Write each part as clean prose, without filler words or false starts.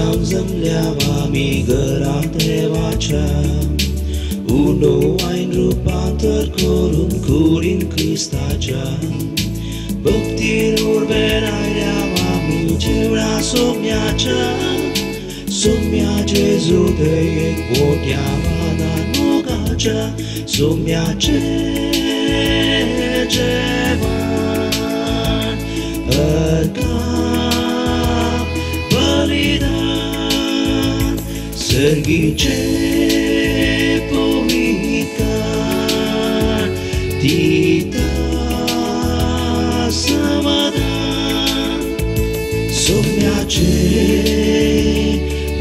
जावंक जमल्या आमी घरा देवाच्या उंडो वायन रुपांतर करून कुडीन क्रिस्ताच्या भक्तीन उर्बेन आयल्या आमी जेवणा सोम्याच्या सोम्या जेजू दयेक मोट्या मानान मोगाच्या सोम्याचें जेवण अर्गां बलिदान सर्गीचें पवित्रतान दिता समाधान सोम्याचें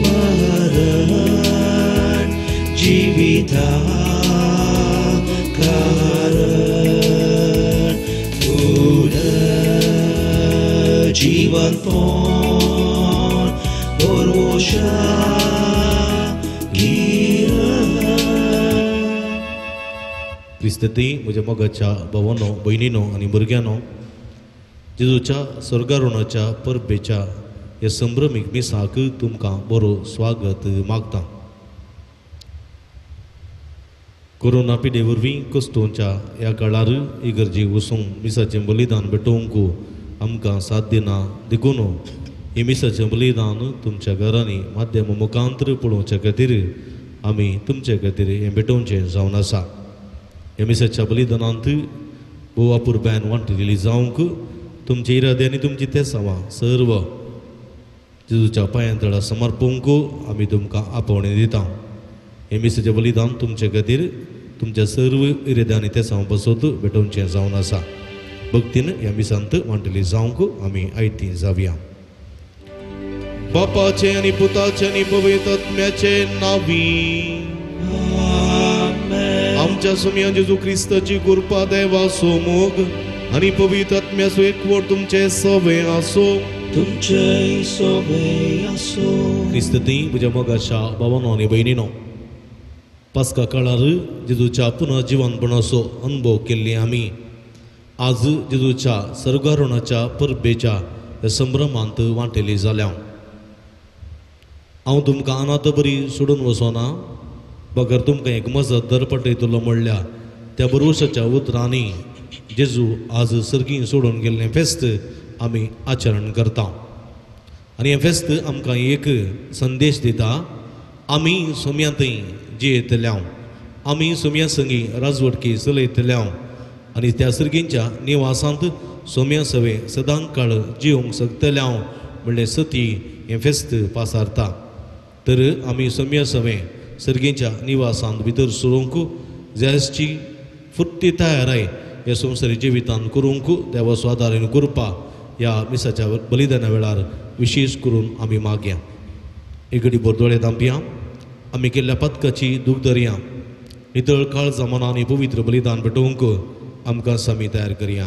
मरण जिविता कारण पुनर्जीवनपण भरवशा किरण. क्रिस्ती म्हज्या मोगाच्या भावानो भयणीनो आनी भुरग्यांनो, जेजूच्या स्वर्गारोहणाच्या परबेच्या ह्या संभ्रमीक मिसाक तुमकां बरो स्वागत मागता. कोरोना पिडे वरवीं कस्तोंच्या ह्या काळार इगर्जे वचूंक मिसाचें बलिदान भेटोवंक आमकां साथ दिना देखून हें मिसाचें बलिदान तुमच्या घरांनी माध्यम मुखांतर पळोवच्या खातीर आमी तुमचे खातीर हें भेटोवचें जावन आसा. ह्या मिसाच्या बलिदानांत भोव अपुरबायेन वांटिल्ली जावंक तुमचे इरादे आनी तुमची तेसावां सर्व जेजूच्या पांयां तळा समर्पूंक आमी तुमकां आपोवणें दिता. हें मिसाचें बलिदान तुमचे खातीर तुमच्या सर्व इरादे आनी तेसावां पासत भेटोवचें जावन आसा. भक्तीन ह्या मिसांत वांटिल्ली जावंक आमी आयती जावया. बापाचें आनी पुताचें आनी पवित्र आत्म्याचें नांवी आमच्या सोम्या जेजू क्रिस्ताची कृपा देवाचो मोग आनी पवित्र आत्म्याचो एकवट तुमचे सवे आसो. तुमचे सवे आसो. क्रिस्ती म्हज्या मोगाच्या भावानो आनी भयणीनो, पास्का काळार जेजूच्या पुनर्जिवनपणाचो अनुभव केल्ली आमी आज जेजूच्या स्वर्गारोहणाच्या परबेच्या ह्या संभ्रमांत वांटेली जाल्या. हांव तुमकां अनाथ बरी सोडून वचोना, बगर तुमकां एक मजत दरपटयतलो म्हणल्या त्या भरवशाच्या उतरांनी जेजू आज सर्गीं सोडून गेल्लें फेस्त आमी आचरण करता. आनी हें फेस्त आमकां एक संदेश दिता, आमी सोम्यांतय जियेतल्या, आमी सोम्या संगी राजवटकी चलयतल्या आनी त्या सर्गींच्या निवासांत सोम्या सवे सदां काळ जिवंक शकतल्या म्हणलें सती हें फेस्त पासारता. तर आमी सोम्या सवे सर्गींच्या निवासांत भितर सरूंक जायची फुर्ती तयाराय ह्या संवसारी जिवितांत करूंक देवाचो आदारान कृपा ह्या मिसाच्या बलिदाना वेळार विशेश करून आमी मागया. एक घडी भर दोळे धांपया, आमी केल्ल्या पथकाची दूख धरया, नितळ काळजा मनान आनी पवित्र बलिदान भेटोवंक आमकां सामी तयार करया.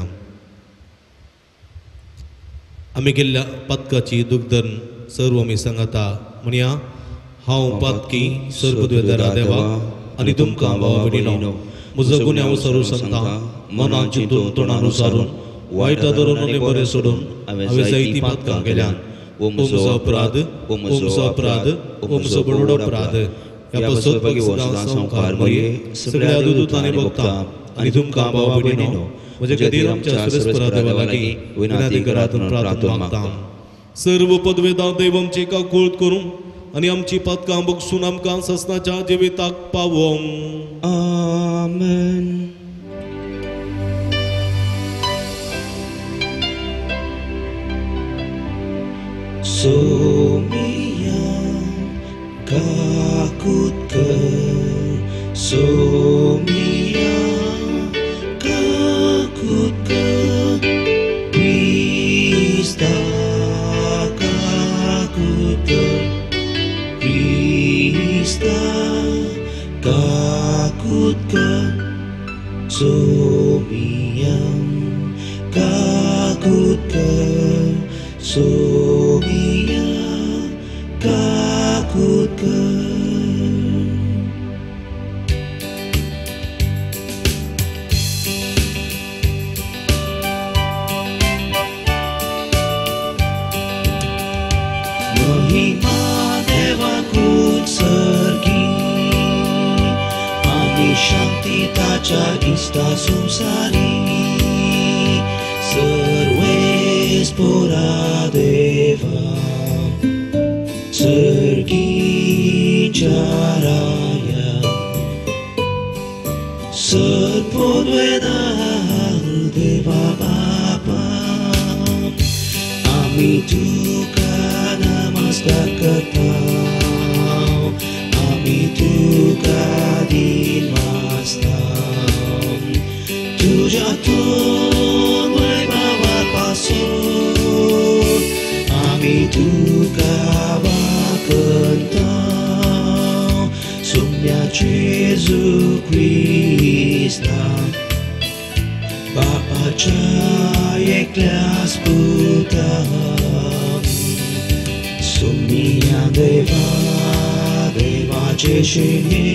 आमी केल्ल्या पथकाची दूख धरून सर्व आमी सांगता म्हणया, हांव पातकी सर्वद्वेदरा देवा आनी तुमकां भावा भयणीनो म्हजो गुन्यांव सारू सांगता, मनान चिंतून तोंडान उचारून वायटा धरून आनी बरें सोडून हांवें जायतीं पातकां केल्यान. ओ म्हजो अपराध, ओ म्हजो अपराध, ओ म्हजो बडवडो अपराध. ह्या पासत सदां संवकार मरये सगळ्या दूतांनी भोगता आनी तुमकां भावा भयणीनो म्हजे खातीर आमच्या सुरेस्परा देवा लागीं विनंती करात प्रार्थना मागता. सर्व पदवेदां देव आमची काकूळत करूं आनी आमची पातकां बगसून आमकां ससनाच्या जिविताक पावोवं. आमेन. सोमिया काकूत कर, सोमिया काकूत कर, क्रिस्ता काकूत कर, क्रिस्ता काकूत कर, सोमिया काकूत कर, सोमिया काकूत कर. महिमा बापाच्या इश्टा संवसारी सर्वेस्पोरा देवा सर्गीच्या राया सर्पोद्वेदा देवा बापा आमी तुका नमस्कार करता आमी तुका दिनवासता तुज्या तोंड बाबा पासून आमी तुका वाकता सुम्या जेजू क्रिस्ता बापाच्या एकल्यास पुता सुम्या देवा देवाचे शिणे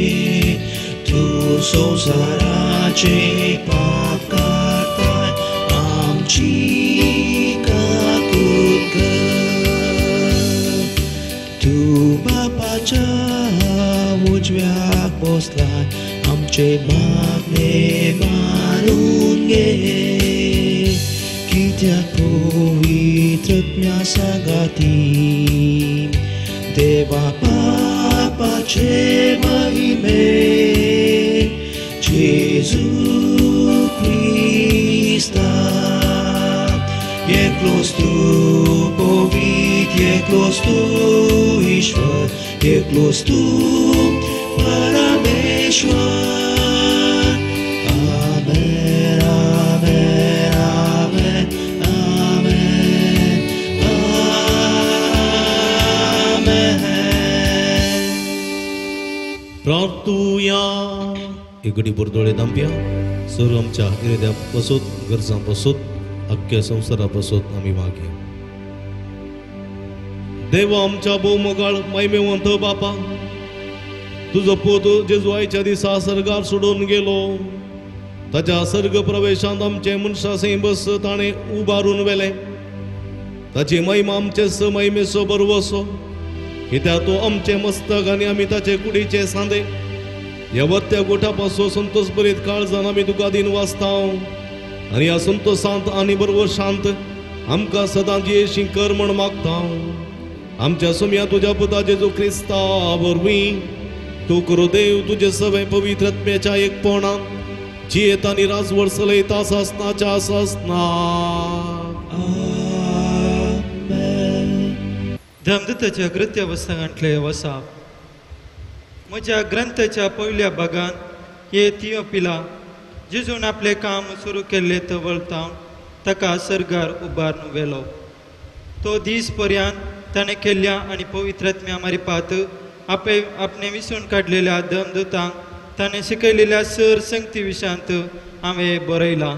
तूं संवसाराचे पाप काडताय आमची काकूट कर तूं बापाच्या उजव्याक बसलाय आमचे मागणे मानून घे कित्याक पवित्रत्म्या सांगाती देवा बापाचे महिमे जेजू क्रिस्ता एकलोच तूं पवित्र एकलोच तूं ईश्वर एकलोच तूं परमेश्वर. आमेन आमेन आमेन आमेन आमेन. प्रार्थुया. एकडे बोरदोळे दामप्या सर्व आमच्या हृदया बसोत गरजां बसोत अख्ख्या संवसारा बसोत आमी मागया. देवा आमच्या भोवमोगाळ महिमेवंत बापा, तुजो पूत जेजू आयच्या दिसा सर्गार सोडून गेलो. ताच्या सर्ग प्रवेशांत आमचे मनशां बस ताणें उबारून व्हेलें. ताची महिमा आमचे स महिमेचो बरवसो, कित्याक तो आमचें मस्तक आनी आमी ताचे कुडीचे सांदे. ह्या वत्या गोठा पासून संतोष बरीत काळजान आमी तुका दिन वाचता आनी ह्या संतोषांत आनी बरोबर शांत आमकां सदांच येशी कर म्हण मागता. आमच्या सुम्या तुज्या पुता जेजू क्रिस्ता वरवीं तूं करो देव तुजे सगळे पवित्र आत्म्याच्या एकपणान जियेत आनी राजवड चलयता सासनाच्या सासना. धमदताच्या कृत्य पुस्तकांतले वसाप. म्हज्या ग्रंथाच्या पयल्या भागान हे थियोपिला जेजून आपलें काम सुरू केल्लें तवळतावन ताका सर्गार उबारून व्हेलो. तो दीस पर्यंत ताणें केल्ल्या आनी पवित्र आत्म्या मारिपात आपणे विसून काडलेल्या दमदूतांक ताणें शिकयलेल्या सर संगती विशांत हांवें बरयलां.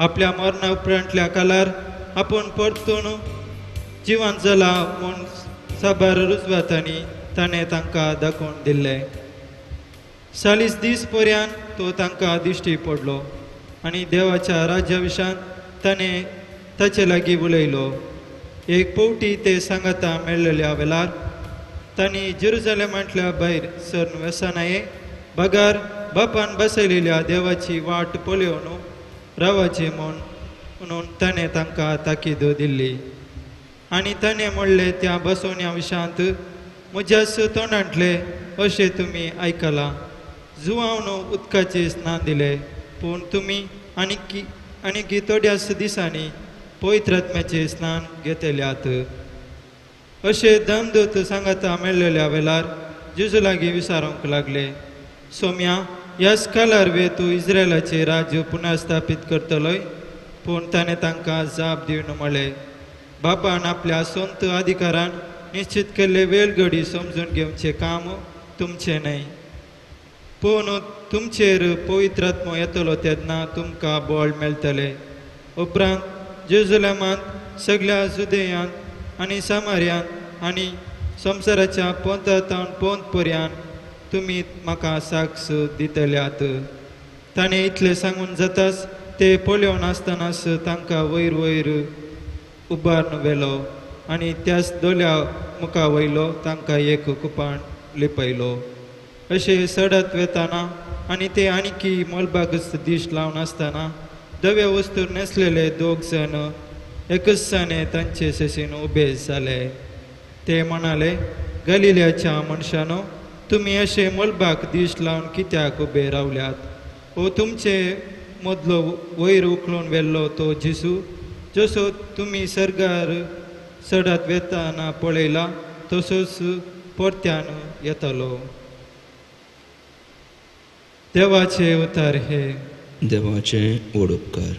आपल्या मरणा उपरांतल्या कालार आपूण परतून जिवन जाला म्हूण साबार रुजवातांनी ताणें तांकां दाखोवन दिल्लें. 40 दीस पर्यंत तो तांकां दिश्टी पडलो आनी देवाच्या राज्या विशांत ताणें ताचे लागीं उलयलो. एक पवटी ते सांगाता मेळ्ळेल्या वेळार तांणी जेरुजलेमांतल्या भायर सरन वेसनाये बगार बापान बसयलेल्या देवाची वाट पळोवन रावाची म्हणून ताणें तांकां ताकीद दिल्ली. आनी ताणें म्हणलें, त्या बसवण्या विशांत म्हज्याच तोंडांतलें अशें तुमी आयकलां. जुवावन उदकाचें स्नान दिलें, पूण तुमी आनीक थोड्याच दिसांनी पवित्र आत्म्याचें स्नान घेतल्यात. अशें दमदूत सांगाता मेळ्ळेल्या वेळार जेजू लागीं विचारूंक लागले, सोम्या, ह्याच कालार वे तूं इस्रायलाचें राज्य पुनर्स्थापीत करतलोय? पूण ताणें तांकां जाप दिवन म्हळें, बापान आपल्या संत अधिकारान निश्चित केल्ले वेलगडी समजून घेवचें काम तुमचें न्हय, पूण तुमचेर पवित्र आत्मो येतलो तेन्ना तुमकां बळ मेळटलें. उपरांत जेरुजलेमांत सगळ्या जुदेयांत आनी सामार्यांत आनी संवसाराच्या पोंतांत पोंत पर्यंत तुमी म्हाका साक्ष दितल्यात. ताणें इतलें सांगून जाताच ते पळोवन आसतनाच तांकां वयर वयर उबारून व्हेलो आनी त्याच दोल्या मुखा वयलो तांकां एक कुपाण लिपयलो. अशें सडत वेताना आनी ते आणखी मोलबागच दीश लावन आसतना धव्या वस्तूर न्हेसलेले दोग जाण एकसाने तांचे शशीन उबे जाले. ते म्हणाले, गलिल्याच्या मनशानो, तुमी अशे मोलबाक दीश लावन कित्याक उबे रावल्यात? ओ तुमचे मदलो वयर उखलून व्हेल्लो तो जेजू, जसो तुमी सर्गार सडत वेताना पळयला तसोच परत्यान येतलो. देवाचे उतार हे. देवाचे व्हड उपकार.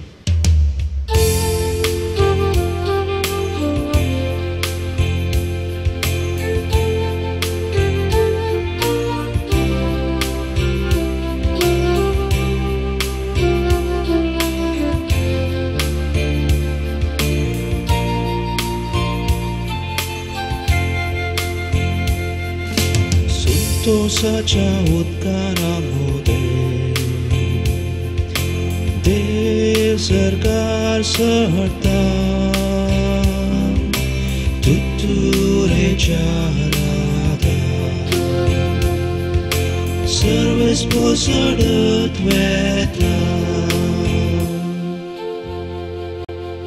संतोषाच्या उदकारामध्ये देव सरकार सहडता, तुतुरेच्या राधा सर्वेस पोसडत वेता.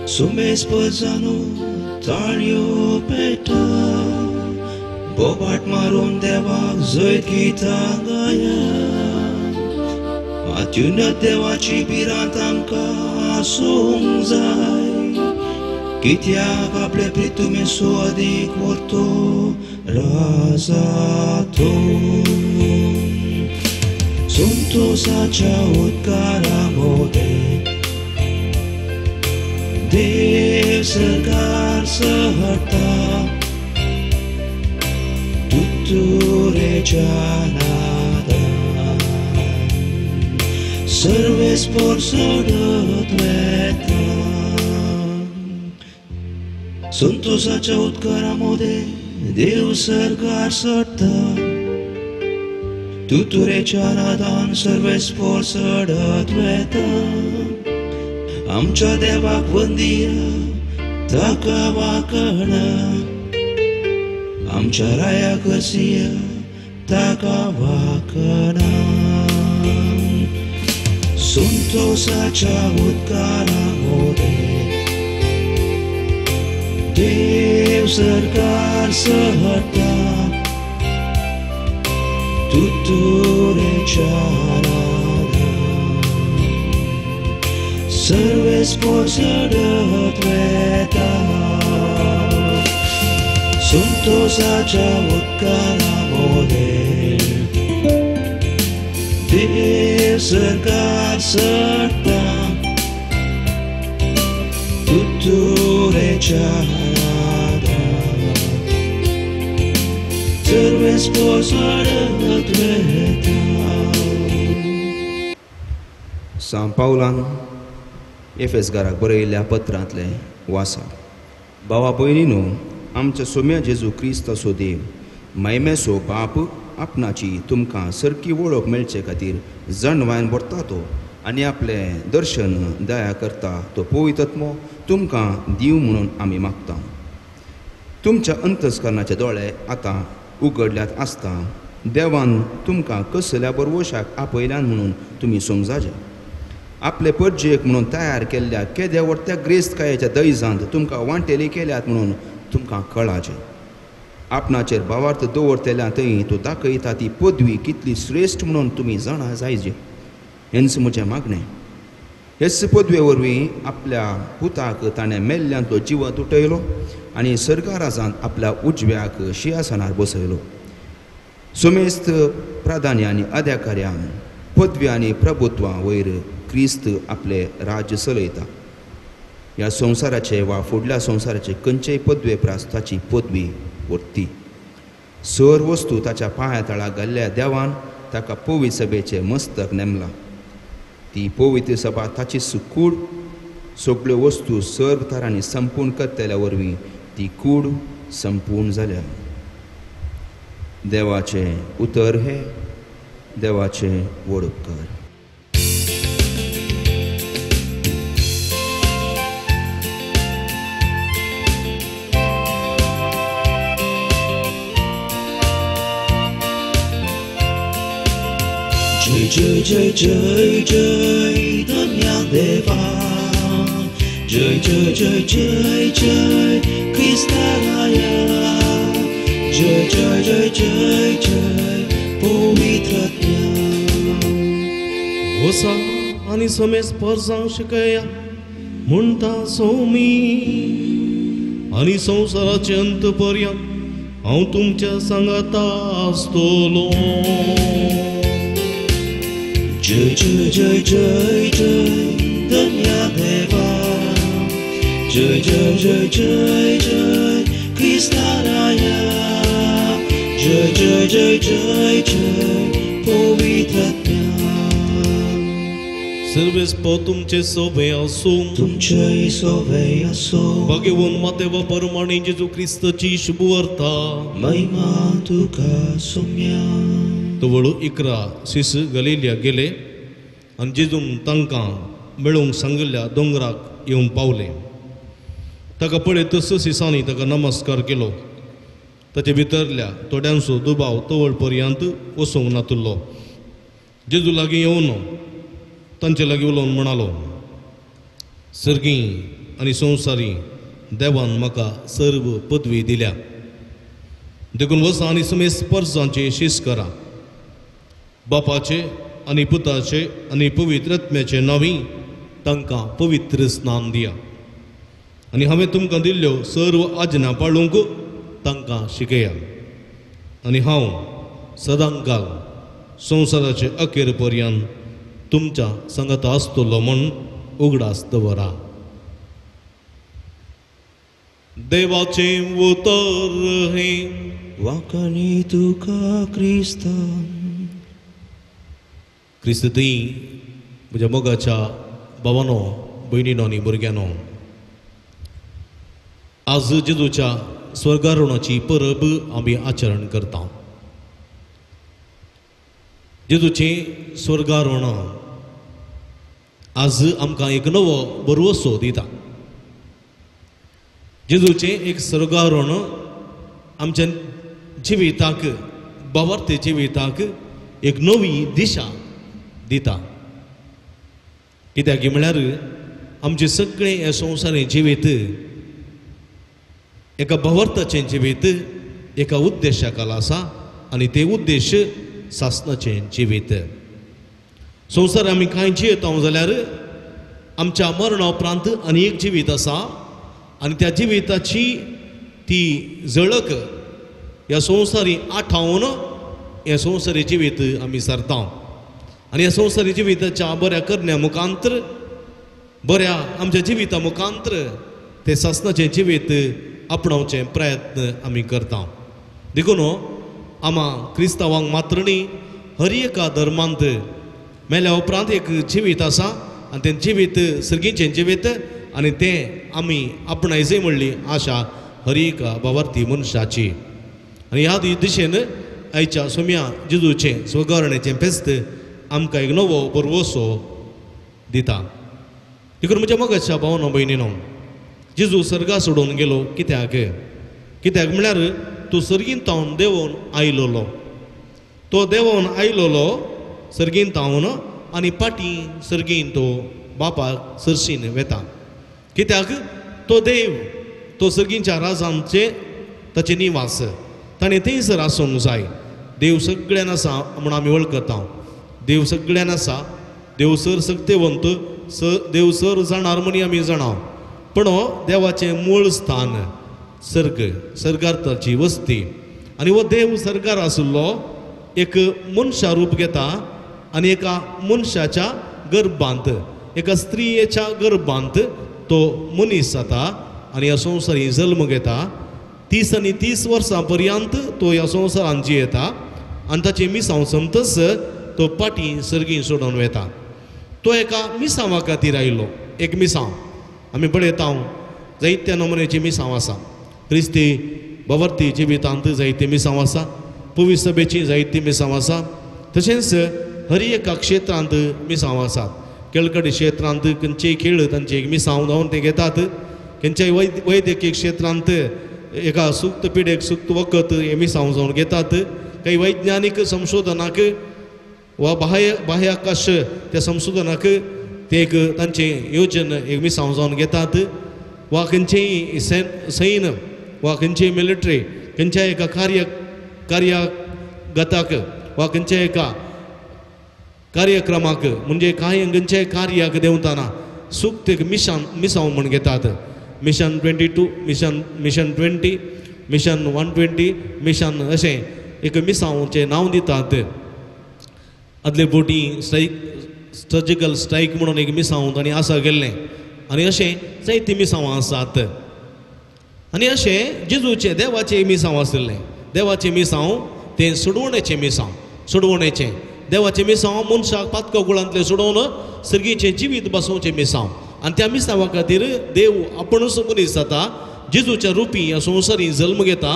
सुमेस पजानो ताळयो पेटा, बोबाट मारून देवाक जैत गितां गाया. अत्युन्नत देवाची भिरांत आमकां आसूंक जाय, कित्याक आपले प्रितुमे सुवादीक व्हरतो राजा तो. संतोषाच्या उदकारा मोदें देव सरकार सहडता, तुतुरेच्या नादान सर्वेस पोरसडत वेता. संतोषाच्या उदकारा मोदें देव सरकार सडटा, तुतुरेच्या नादान सर्वेस पोरसडत वेता. आमच्या देवाक वंदिया ताका वाकणा, आमच्या राया करसिया ताका वाकणा. संतोषाच्या उदकारा मोदें देव सरकार सहडता, तुतुरेच्या नादान सर्वेस पोरसडत वेता. संतोषाच्या उदकारा मोदें देव सरकार सडटा, तुतुरेच्या नादान सर्वेस पोरसडत वेता. सांव पावलान एफेसगाराक बरयल्ल्या पत्रांतलें वासा. भावा भयणीनो, आमच्या सोम्या जेजू क्रिस्ताचो देव मायमेसो बाप आपणाची तुमकां सारकी वळख मेळचे खातीर जणवायन व्हरता तो आनी आपलें दर्शन दया करता तो पवित्र तुमकां दिव म्हणून आमी मागता. तुमच्या अंतस्करणाचे दोळे आतां उगडल्यात आसता देवान तुमकां कसल्या बरवशाक आपयल्यान म्हणून तुमी समजाजे. आपले परजेक म्हणून तयार केल्ल्या केद्या व्हडत्या ग्रेस्तकायेच्या दैजांत तुमकां वांटेली केल्यात म्हणून तुमकां कळाचें. आपणाचेर भावार्थ दवरतल्या थंय तो दाखयता ती पदवी कितली श्रेश्ठ म्हणून तुमी जाणा जायजे, हेंच म्हजें मागणें. हेच पदवे वरवीं आपल्या पुताक ताणें मेल्ल्यांतलो जिवंत उठयलो आनी सरकाराजांत आपल्या उजव्याक शिंयासनार बसयलो. सुमेस्त प्राधान्य आनी अधिकाऱ्यां पदवी आनी प्रभुत्वां वयर क्रिस्त आपलें राज्य चलयता. ह्या संवसाराचे वा फुडल्या संवसाराचे खंयचेय पदवे प्रास ताची पदवी व्हरती. सर वस्तू ताच्या पांया तळा घाल्ल्या देवान ताका पवित्र सभेचें मस्तक नेमलां. ती पवित्र सभा ताची सुकूड सगळ्यो वस्तू सर्व तरांनी संपूर्ण करतल्या वरवीं ती कूड संपूर्ण जाल्या. देवाचें उतर हें, देवाचें व्हड उपकार. जय जय जय जय जय धन्य देवा, जय जय जय जय जय क्रिस्ताराया, जय जय जय जय जय पवित्र आत्म्या. वसा आनी समेस परसांक शिकया म्हणटा सोमी, आनी संवसाराचे अंत पर्यंत हांव तुमच्या सांगाता आसतलो. जय जय जय जय जय धन्य देवा, जय जय जय जय जय क्रिस्ताराया, जय जय जय जय जय पवित्र आत्म्या. सर्वेस्पो तुमचे सोबे आसूं, तुमचेय सोबे आसूं. भाग्यवंत मातेव परमाणी जेजू क्रिस्ताची शुभवार्ता. महिमा तुका सोम्या. तवळ 11 शिस गलिलिया गेले आनी जेजून तांकां मेळूंक सांगिल्ल्या दोंगराक येवन पावले. ताका पळयतच शिसांनी ताका नमस्कार केलो. ताचे भितरल्या थोड्यांचो दुबाव तवळ पर्यंत वचूंक नातुल्लो. जेजू लागीं येवन तांचे लागीं उलोवन म्हणालो, सर्गी आनी संवसारी देवान म्हाका सर्व पदवी दिल्या, देखून वसा आनी समेस्त परसांचे शीस करा. बापाचे आनी पुताचे आनी पवित्र आत्म्याचे नांवी तांकां पवित्र स्नान दिया, आनी हांवें तुमकां दिल्ल्यो सर्व आज्ञा पाळूंक तांकां शिकया. आनी हांव सदांकाल संवसाराचे अखेर पर्यंत तुमच्या सांगाता आसतलो म्हूण उगडास दवरा. देवाचें उतर हें. वाखाणी तुका क्रिस्ता. क्रिस्त थंय म्हज्या मोगाच्या भावानो, भयणीनो आनी भुरग्यांनो, आज जेजूच्या स्वर्गारोहणाची परब आमी आचरण करता. जेजूचें स्वर्गारोहण आज आमकां एक नवो भरवसो दिता. जेजूचें एक स्वर्गारोहण आमच्या जिविताक, भावार्थी जिविताक एक नवी दिशा दिता. कित्याक म्हळ्यार आमचें सगळें हें संवसारी जिवीत एका भावार्थाचें जिवीत एका उद्देशा खाला आसा, आनी ते उद्देश सासनाचें जिवीत. संवसार आमी कांय जियेता जाल्यार आमच्या मरणा उपरांत आनी एक जिवीत आसा, आनी त्या जिविताची ती झळक ह्या संवसारी आठावन हें संवसारी जिवीत आमी सारता. आनी ह्या संवसारी जिविताच्या बऱ्या करण्या मुखांतर, बऱ्या आमच्या जिविता मुखांतर ते सासनाचें जिवीत आपणावचें प्रयत्न आमी करता. देखून आमा क्रिस्तांवांक मात्र न्ही, हर एका धर्मांत मेल्या उपरांत एक जिवीत आसा, आनी तें जिवीत सर्गीचें जिवीत, आनी तें आमी आपणायचें म्हणली आशा हर एका भावार्थी मनशाची. आनी ह्या दिशेन आयच्या सोम्या जेजूचें स्वर्गारोहणाचें फेस्त आमकां एक नवो भरवसो दिता. देखून म्हज्या मोगाच्या भावनो भयणीनो, जेजू सर्गा सोडून गेलो कित्याक? कित्याक म्हळ्यार तो सर्गीन तावन देंवोन आयलोलो. तो देंवोन आयलोलो सर्गीन तावन, आनी पाटी सर्गीन तो बापाक सरशीन वेता. कित्याक? तो देव, तो सर्गींच्या राजांचे ताचे निवास, ताणें थंयसर आसूंक जाय. देव सगळ्यान आसा म्हूण आमी वळखता. देव सगळ्यान आसा, देव सर सक्तेवंत, देव सर जाणार म्हणी आमी जाणा. पूण देवाचें मूळ स्थान सर्ग, सर्गार ताची वस्ती. आनी हो देव सर्गार आशिल्लो एक मनशा रूप घेता आनी एका मनशाच्या गर्भांत, एका स्त्रियेच्या गर्भांत तो मनीस जाता आनी ह्या संवसारी जल्म घेता. 30 आनी 30 वर्सां पर्यंत तो ह्या संवसारान जियेता आनी ताचें मिसांव सोंपतच तो पाटी सर्गीं सोडून वेता. तो एका मिसांवा खातीर आयलो. एक मिसांव आमी पळयता, जायत्या नमुन्याची मिसांव आसा. क्रिस्ती भावार्थी जिवितांत जायती मिसांव आसा, पवित्र सभेची जायती मिसांव आसा, तशेंच हर एका क्षेत्रांत मिसांव आसात. केळकडी क्षेत्रांत खंयचेय खेळ तांचे एक मिसांव जावन ते घेतात. खंयच्याय वैद्यकीय क्षेत्रांत एका सुक्त पिडेक सुक्त वखद हे मिसांव जावन घेतात. काही वैज्ञानीक संशोधनाक वा बाह्याकाश त्या संशोधनाक ते एक तांचें योजन एक मिसांव जावन घेतात वा खंयचेय सैन वा खंयचेय मिलिटरी खंयच्या एका कार्यगताक वा खंयच्या एका कार्यक्रमाक म्हणजे कांय खंयच्याय कार्याक देंवतना सुक्त एक मिसांव म्हूण घेतात. मिशन 22, मिशन 20, मिशन 120, मिशन अशें एक मिसांवचें नांव दितात. आदले बोटी स्ट्रायक सर्जिकल स्ट्रायक म्हणून एक मिसांव तांणी आसा गेल्लें आनी अशें जायतीं मिसांवां आसात. आनी अशें जेजूचें देवाचें मिसांव आशिल्लें. देवाचें मिसांव तें सोडवणेचें मिसांव, सोडवणेचें देवाचें मिसांव मनशाक पातका गुळांतलें सोडोवन सर्गीचें जिवीत बसोवचें मिसांव. आनी त्या मिसांवा खातीर देव आपुणूच मनीस जाता, जेजूच्या रुपी ह्या संवसारी जल्म घेता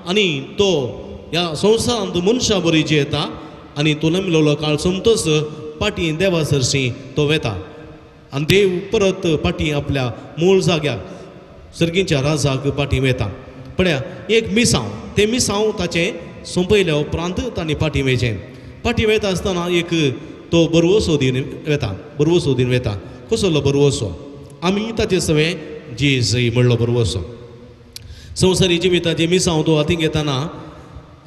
आनी तो ह्या संवसारांत मनशा बरी जियेता आनी तो नमिल्लो काळ सोमतोच पाटी देवा सरशी तो वेता आनी देव परत पाटी आपल्या मूळ जाग्याक सर्गीच्या राजाक पाटी वेता. पळया एक मिसांव, तें मिसांव ताचें सोंपयल्या उपरांत तांणी पाटी वेचें. पाटी वेता आसतना एक तो बरवसो दिवन वेता, बरवसो दिवन वेता. कसलो बरवसो? आमी ताचे सवें जेजय म्हणलो बरवसो. संवसारी जिविताचें मिसांव तो हातीं घेतना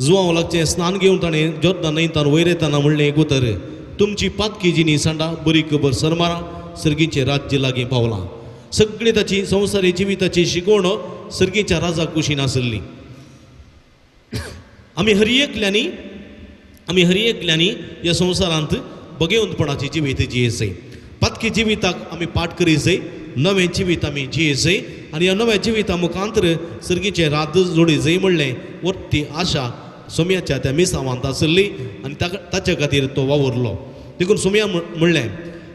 जुवांव लागचें स्नान घेवन ताणें जोर्दान न्हंयतान वयर येतना म्हणलें एक उतर, तुमची पातकी जिनी सांडा बरी खबर सरमारा सर्गीचें राज्य लागीं पावलां. सगळी ताची संवसारी जिविताची शिकवण सर्गीच्या राजा कुशीन आसली. आमी हर एकल्यांनी ह्या संवसारांत बगेवंतपणाची जिवीत जियेसय, पातकी जिविताक आमी पाठ करीसय, नवें जिवीत आमी जियेसय आनी ह्या नव्या जिविता मुखांतर सर्गीचें रात जोडीजय म्हणलें वर्ती आशा सोम्याच्या त्या मिसांवांत आसली आनी ताच्या खातीर तो वावुरलो. देखून सोम्या म्हणलें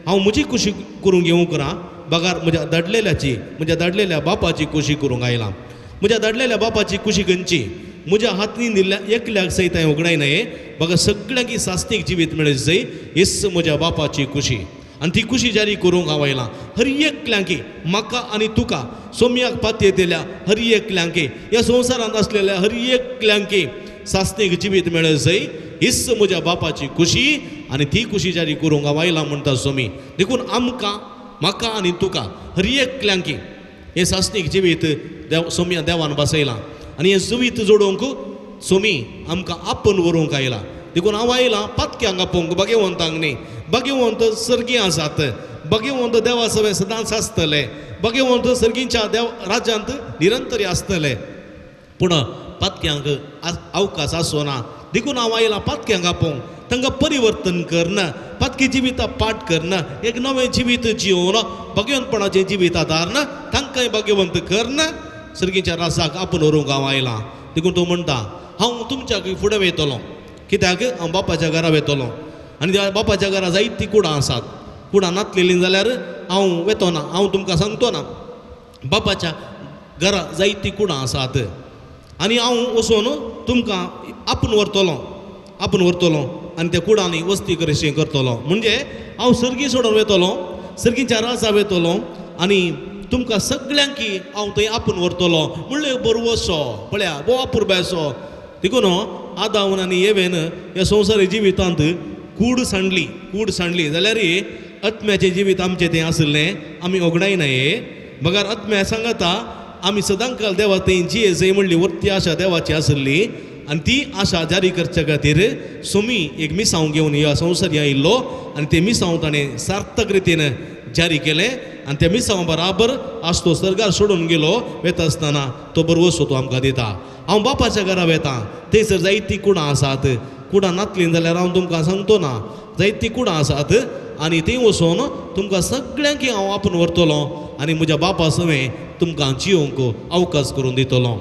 हांव म्हजी खुशी करूंक येवंक ना, बगार म्हज्या दाडलेल्याची, म्हज्या दाडलेल्या बापाची खुशी करूंक आयला. म्हज्या दाडलेल्या बापाची खुशी खंयची? म्हज्या हातीन दिल्ल्या एकल्याक सयत हांवें उगडाय न्हय, बगा सगळ्यांकी सास्तीक जिवीत मेळत जय हीच म्हज्या बापाची खुशी आनी ती खुशी जारी करूंक हांव आयलां. हर एकल्यांकी म्हाका आनी तुका सोम्याक पातये दिल्या हर एकल्यांकी ह्या संवसारांत आसलेल्या हर एकल्यांकी सास्तीक जिवीत मेळत जय हीच म्हज्या बापाची खुशी आनी ती खुशी जारी करूंक हांव आयलां म्हणटा सोमी. देखून आमकां, म्हाका आनी तुका हर एकल्यांकी हें सास्तीक जिवीत देव सोम्या देवान बसयलां आनी हें जिवीत जोडोवंक सोमी आमकां आपूण व्हरूंक आयला. देखून हांव आयलां पातक्यांक आपोवंक, भाग्यवंतांक न्ही. भाग्यवंत सर्गी आसात, भाग्यवंत देवा सवें सदांच आसतले, भाग्यवंत सर्गींच्या देव राज्यांत निरंतर आसतले, पूण पातक्यांक अवकाश आसो ना. देखून हांव आयलां पातक्यांक आपोवंक, तांकां परिवर्तन करना, पातकी जिविता पाठ करना, एक नवें जिवीत जियोवन भाग्यवंतपणाचें जिवीत आदारना, तांकांय भाग्यवंत करना, सर्गीच्या राजाक आपूण व्हरूंक हांव आयलां. देखून तो म्हणटा हांव तुमच्या फुडें वयतलो, कित्याक हांव बापाच्या घरा वयतलो आनी त्या बापाच्या घरा जायतीं कुडां आसात, कुडां नातलेलीं जाल्यार हांव वेतो ना, हांव तुमकां सांगतो ना. बापाच्या घरा जायतीं कुडां आसात आनी हांव वचून तुमकां आपूण व्हरतलो, आपूण व्हरतलो आनी त्या कुडांनी वस्ती कशी करतलो. म्हणजे हांव सर्गी सोडून वयतलो, सर्गीच्या राजा वयतलो आनी तुमकां सगळ्यांकी हांव थंय आपूण व्हरतलो म्हणलें बरवसो. पळया भोव अपुरबायसो. देखून आदावन आनी येवेन ह्या संवसारी जिवितांत कूड सांडली, कूड सांडली जाल्यार आत्म्याचें जिवीत आमचें तें आसलें आमी ओगडायनाय, बगर आत्म्या सांगता आमी सदांकाल देवा थंय जिये जय म्हणली वर्ती आशा देवाची आसली आनी ती आशा जारी करच्या खातीर सोमी एक मिसांव घेवन ह्या संवसारी आयिल्लो आनी तें मिसांव ताणें सार्थक रितीन जारी केलें आनी त्या मिसांव बराबर आज तो सर्गार सोडून गेलो. वेता आसतना तो बरवसो तो आमकां दिता. हांव बापाच्या घरा वेता, थंयसर जायतीं कुडां आसात, कुडां नातलीं जाल्यार हांव तुमकां सांगतो ना, जायतीं कुडां आसात आनी थंय वचोन तुमकां सगळ्यांकी हांव आपूण व्हरतलो आनी म्हज्या बापा सवें तुमकां जियोंक अवकाश करून दितलो.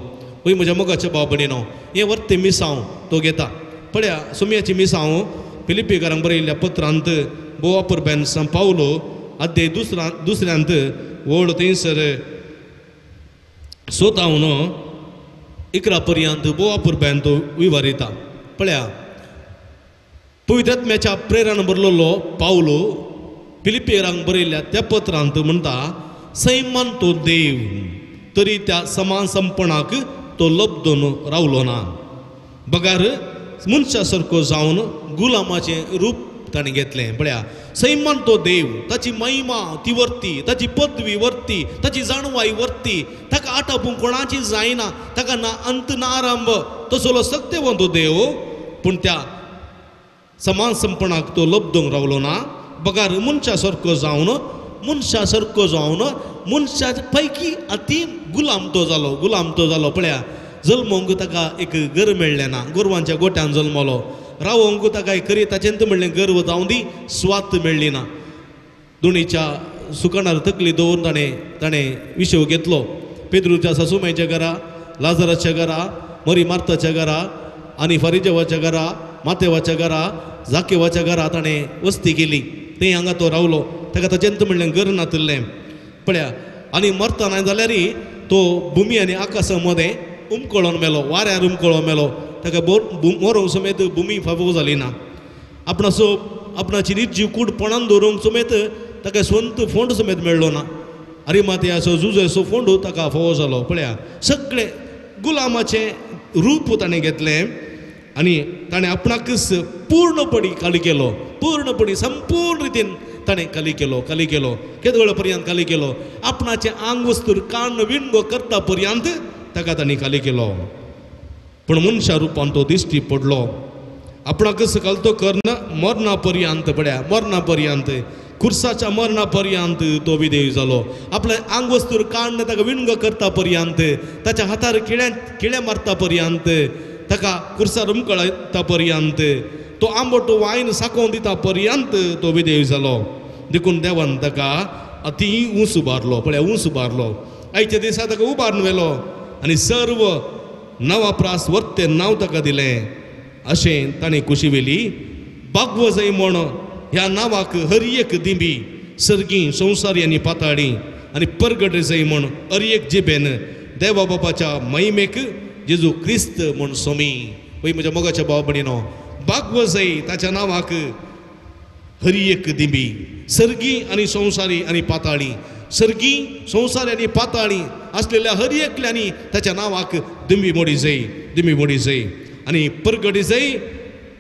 वय म्हज्या मोगाच्या भाव भयणीनो, हें वर्ते मिसांव तो घेता. पळया सोम्याची मिसांव फिलिप्पीकारांक बरयल्ल्या पत्रांत भोव अपुरबायेन सांत पावलो अध्याय दुसऱ्यांत ओळ थंयसर सोतावन 11 पर्यंत भोव अपुरबायेन तो विवारिता. पळया पवित्र आत्म्याच्या प्रेरण भरलेलो पावलो फिलिप्पीकारांक बरयल्ल्या त्या पत्रांत म्हणटा, सैमान तो देव तरी त्या समान संपणाक तो लब्दून रावलो ना, बगार मनशा सारको जावन गुलामाचें रूप ताणें घेतलें. पळया सैमान तो देव, ताची महिमा ती वर्ती, ताची पदवी वर्ती, ताची जाणवाय वर्ती, ताका आटापूंक कोणाची जायना, ताका ना अंत ना आरंभ, तसलो सत्यवंत तो देव. पूण त्या समान संपणाक तो लब्दूंक रावलो ना, बगार मनशा सारको जावन, मनशा सारको जावन मनशा पैकी अती गुलाम तो जालो, गुलाम तो जालो. पळया जल्मोंक ताका एक घर मेळ्ळें ना, गोरवांच्या गोट्यान जल्मलो, रावोंक ताका एक खरी ताचें म्हणलें गर्व जावं दी, स्वात मेळ्ळी ना. दोणीच्या सुकणार तकली दवरून ताणें ताणें विशेव घेतलो. पेद्रूच्या सासुमायच्या घरा, लाजराच्या घरा, मरी मार्ताच्या घरा आनी फारिजेवाच्या घरा, मातेवाच्या घरा, जाकेवाच्या घरा ताणें वस्ती केली. थंय हांगा तो रावलो, ताका ताचें म्हणलें घर नातिल्लें. पळया आनी मरता नाय जाल्यार तो भुमी आनी आकाशा मदें उमकळोन मेलो, वाऱ्यार उमकळोन मेलो. ताका मरोंक समेत भुमी फावो जाली ना. आपणाचो आपणाची निर्जीव कूड पणान दवरूंक समेत ताका स्वंत फोंड समेत मेळ्ळो ना. अरिमातयाचो जुजेचो फोंड ताका फावो जालो. पळया सगळे गुलामाचें रूप ताणें घेतलें आनी ताणें आपणाकच पूर्णपणी खाली केलो, पूर्णपणी संपूर्ण रितीन ताणें खाली केलो, खाली केलो, केदोळ पर्यंत खाली केलो. आपणाचें आंग वस्तूर कान विणगो करता पर्यंत ताका ताणें खाली केलो. पूण मनशा रुपान तो दिश्टी पडलो. आपणाकच घालतो कर्ण मरणा पर्यंत, पळया मरणा पर्यंत, खुर्साच्या मरणा पर्यंत तो विधेय जालो. आपलें आंग वस्तूर काडून ताका विणगो करता पर्यंत, ताच्या हातार किळ्या किळे मारता पर्यंत, ताका खुर्सार उमकळता पर्यंत, तो आंबटो वायन साकोवन दिता पर्यंत तो विधेय जालो. देखून देवान ताका अती ऊंच उबारलो. पळया ऊंच उबारलो, आयच्या दिसा ताका उबारून व्हेलो आनी सर्व नांवा प्रास वर्तें नांव ताका दिलें. अशें ताणें कुशी व्हेली. बागवजय म्हण ह्या नांवाक हर एक दिंबी सर्गी संवसारी आनी पाताळी आनी परगटजय म्हण हर एक जिबेन देवा बापाच्या महिमेक जेजू क्रिस्त म्हण सोमी. वय म्हज्या मोगाच्या भाव भयणीनो, बागवजय ताच्या नांवाक हर एक दिंबी सर्गी आनी संवसारी आनी पाताळी, सर्गी संवसारी आनी पाताळी आसलेल्या हर एकल्यांनी ताच्या नांवाक दिंबी मोडी जाय, दिंबी मोडी जाय आनी परगटी जाय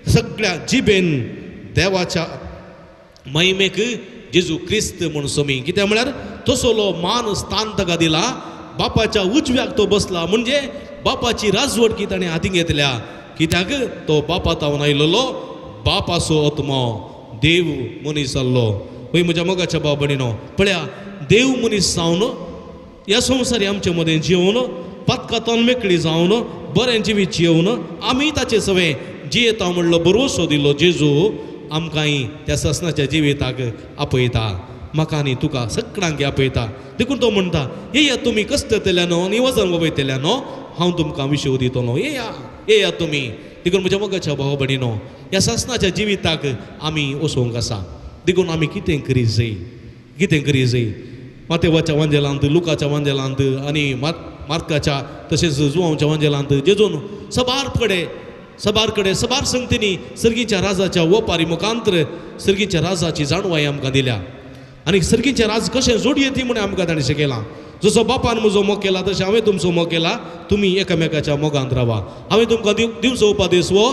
सगळ्या जिबेन देवाच्या महिमेक जेजू क्रिस्त म्हूण सोमी. कित्याक म्हळ्यार तसलो मान स्थान ताका दिला. बापाच्या उजव्याक तो बसला, म्हणजे बापाची राजवटकी ताणें हातीं घेतल्या. कित्याक तो बापा तावन आयिल्लो, बापाचो आत्मो देव मनीस जाल्लो. वय म्हज्या मोगाच्या भाव भयणीनो, पळया देव मनीस जावन ह्या संवसारी आमचे मदें जियोवन पातकांतल्यान मेकळी जावन बरें जिवीत जियोवन आमी ताचे सवें जियेता म्हणलो भरवसो दिलो जेजू आमकांय त्या ससनाच्या जिविताक आपयता, म्हाका आनी तुका सगळ्यांक आपयता. देखून तो म्हणटा, येया तुमी कश्टतल्यानो आनी वजन वयतल्यानो, हांव तुमकां विशेव दितलो, येया येया तुमी. देखून म्हज्या मोगाच्या भाव भयणीनो, ह्या सासनाच्या जिविताक आमी वचोंक आसा. देखून आमी कितें करी जाय, कितें करी जाय. मातेवाच्या वांजेलांत, लुकाच्या वांजेलांत आनी मार्काच्या तशेंच जुवांवच्या वांजेलांत जेजून सबार कडेन सबार कडेन सबार संगतींनी सर्गीच्या राजाच्या वपारी मुखांतर सर्गीच्या राजाची जाणवाय आमकां दिल्या. आनी सर्गीचें राज कशें जोडयेती म्हूण आमकां ताणें शिकयलां. जसो बापान म्हजो मोग केला तशें हांवें तुमचो मोग केला, तुमी एकामेकाच्या मोगांत रावा. हांवें तुमकां दिवचो उपदेश हो,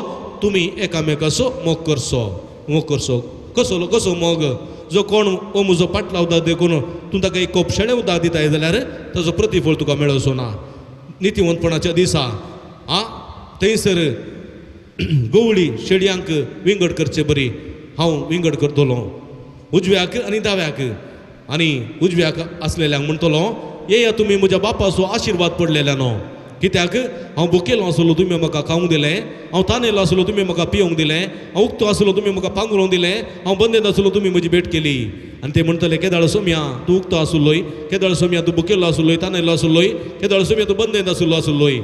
तुमी एकामेकाचो मोग करचो, मोग करचो. कसो कसो मोग? जो कोण हो म्हजो पाटला उदक देखून तूं ताका एक कोप शेळें उदक दिताय जाल्यार ताजो प्रतिफळ तुका मेळचो ना. नितीवंतपणाच्या दिसा आं थंयसर गवळी शेडयांक विंगड करचे बरी हांव विंगड करतलो, उजव्याक आनी दाव्याक. आनी उजव्याक आसलेल्यांक म्हणटलो, येया तुमी म्हज्या बापाचो आशिर्वाद पडलेल्यानो. कित्याक हांव भुकेलो आसलो तुमी म्हाका खावंक दिलें, हांव तानेलो आसलो तुमी म्हाका पिवंक दिलें, हांव उक्तो आसलो तुमी म्हाका पांगरूंक दिलें, हांव बंदेन आसलो तुमी म्हजी भेट केली. आनी ते म्हणटले, केदाळ सोमया तूं उक्तो आसलोय, केदाळ सोमया तूं भुकेलो आसलोय, तानेलो आसलोय, केदाळ सोमया तूं बंदेन आसलो आसलोय.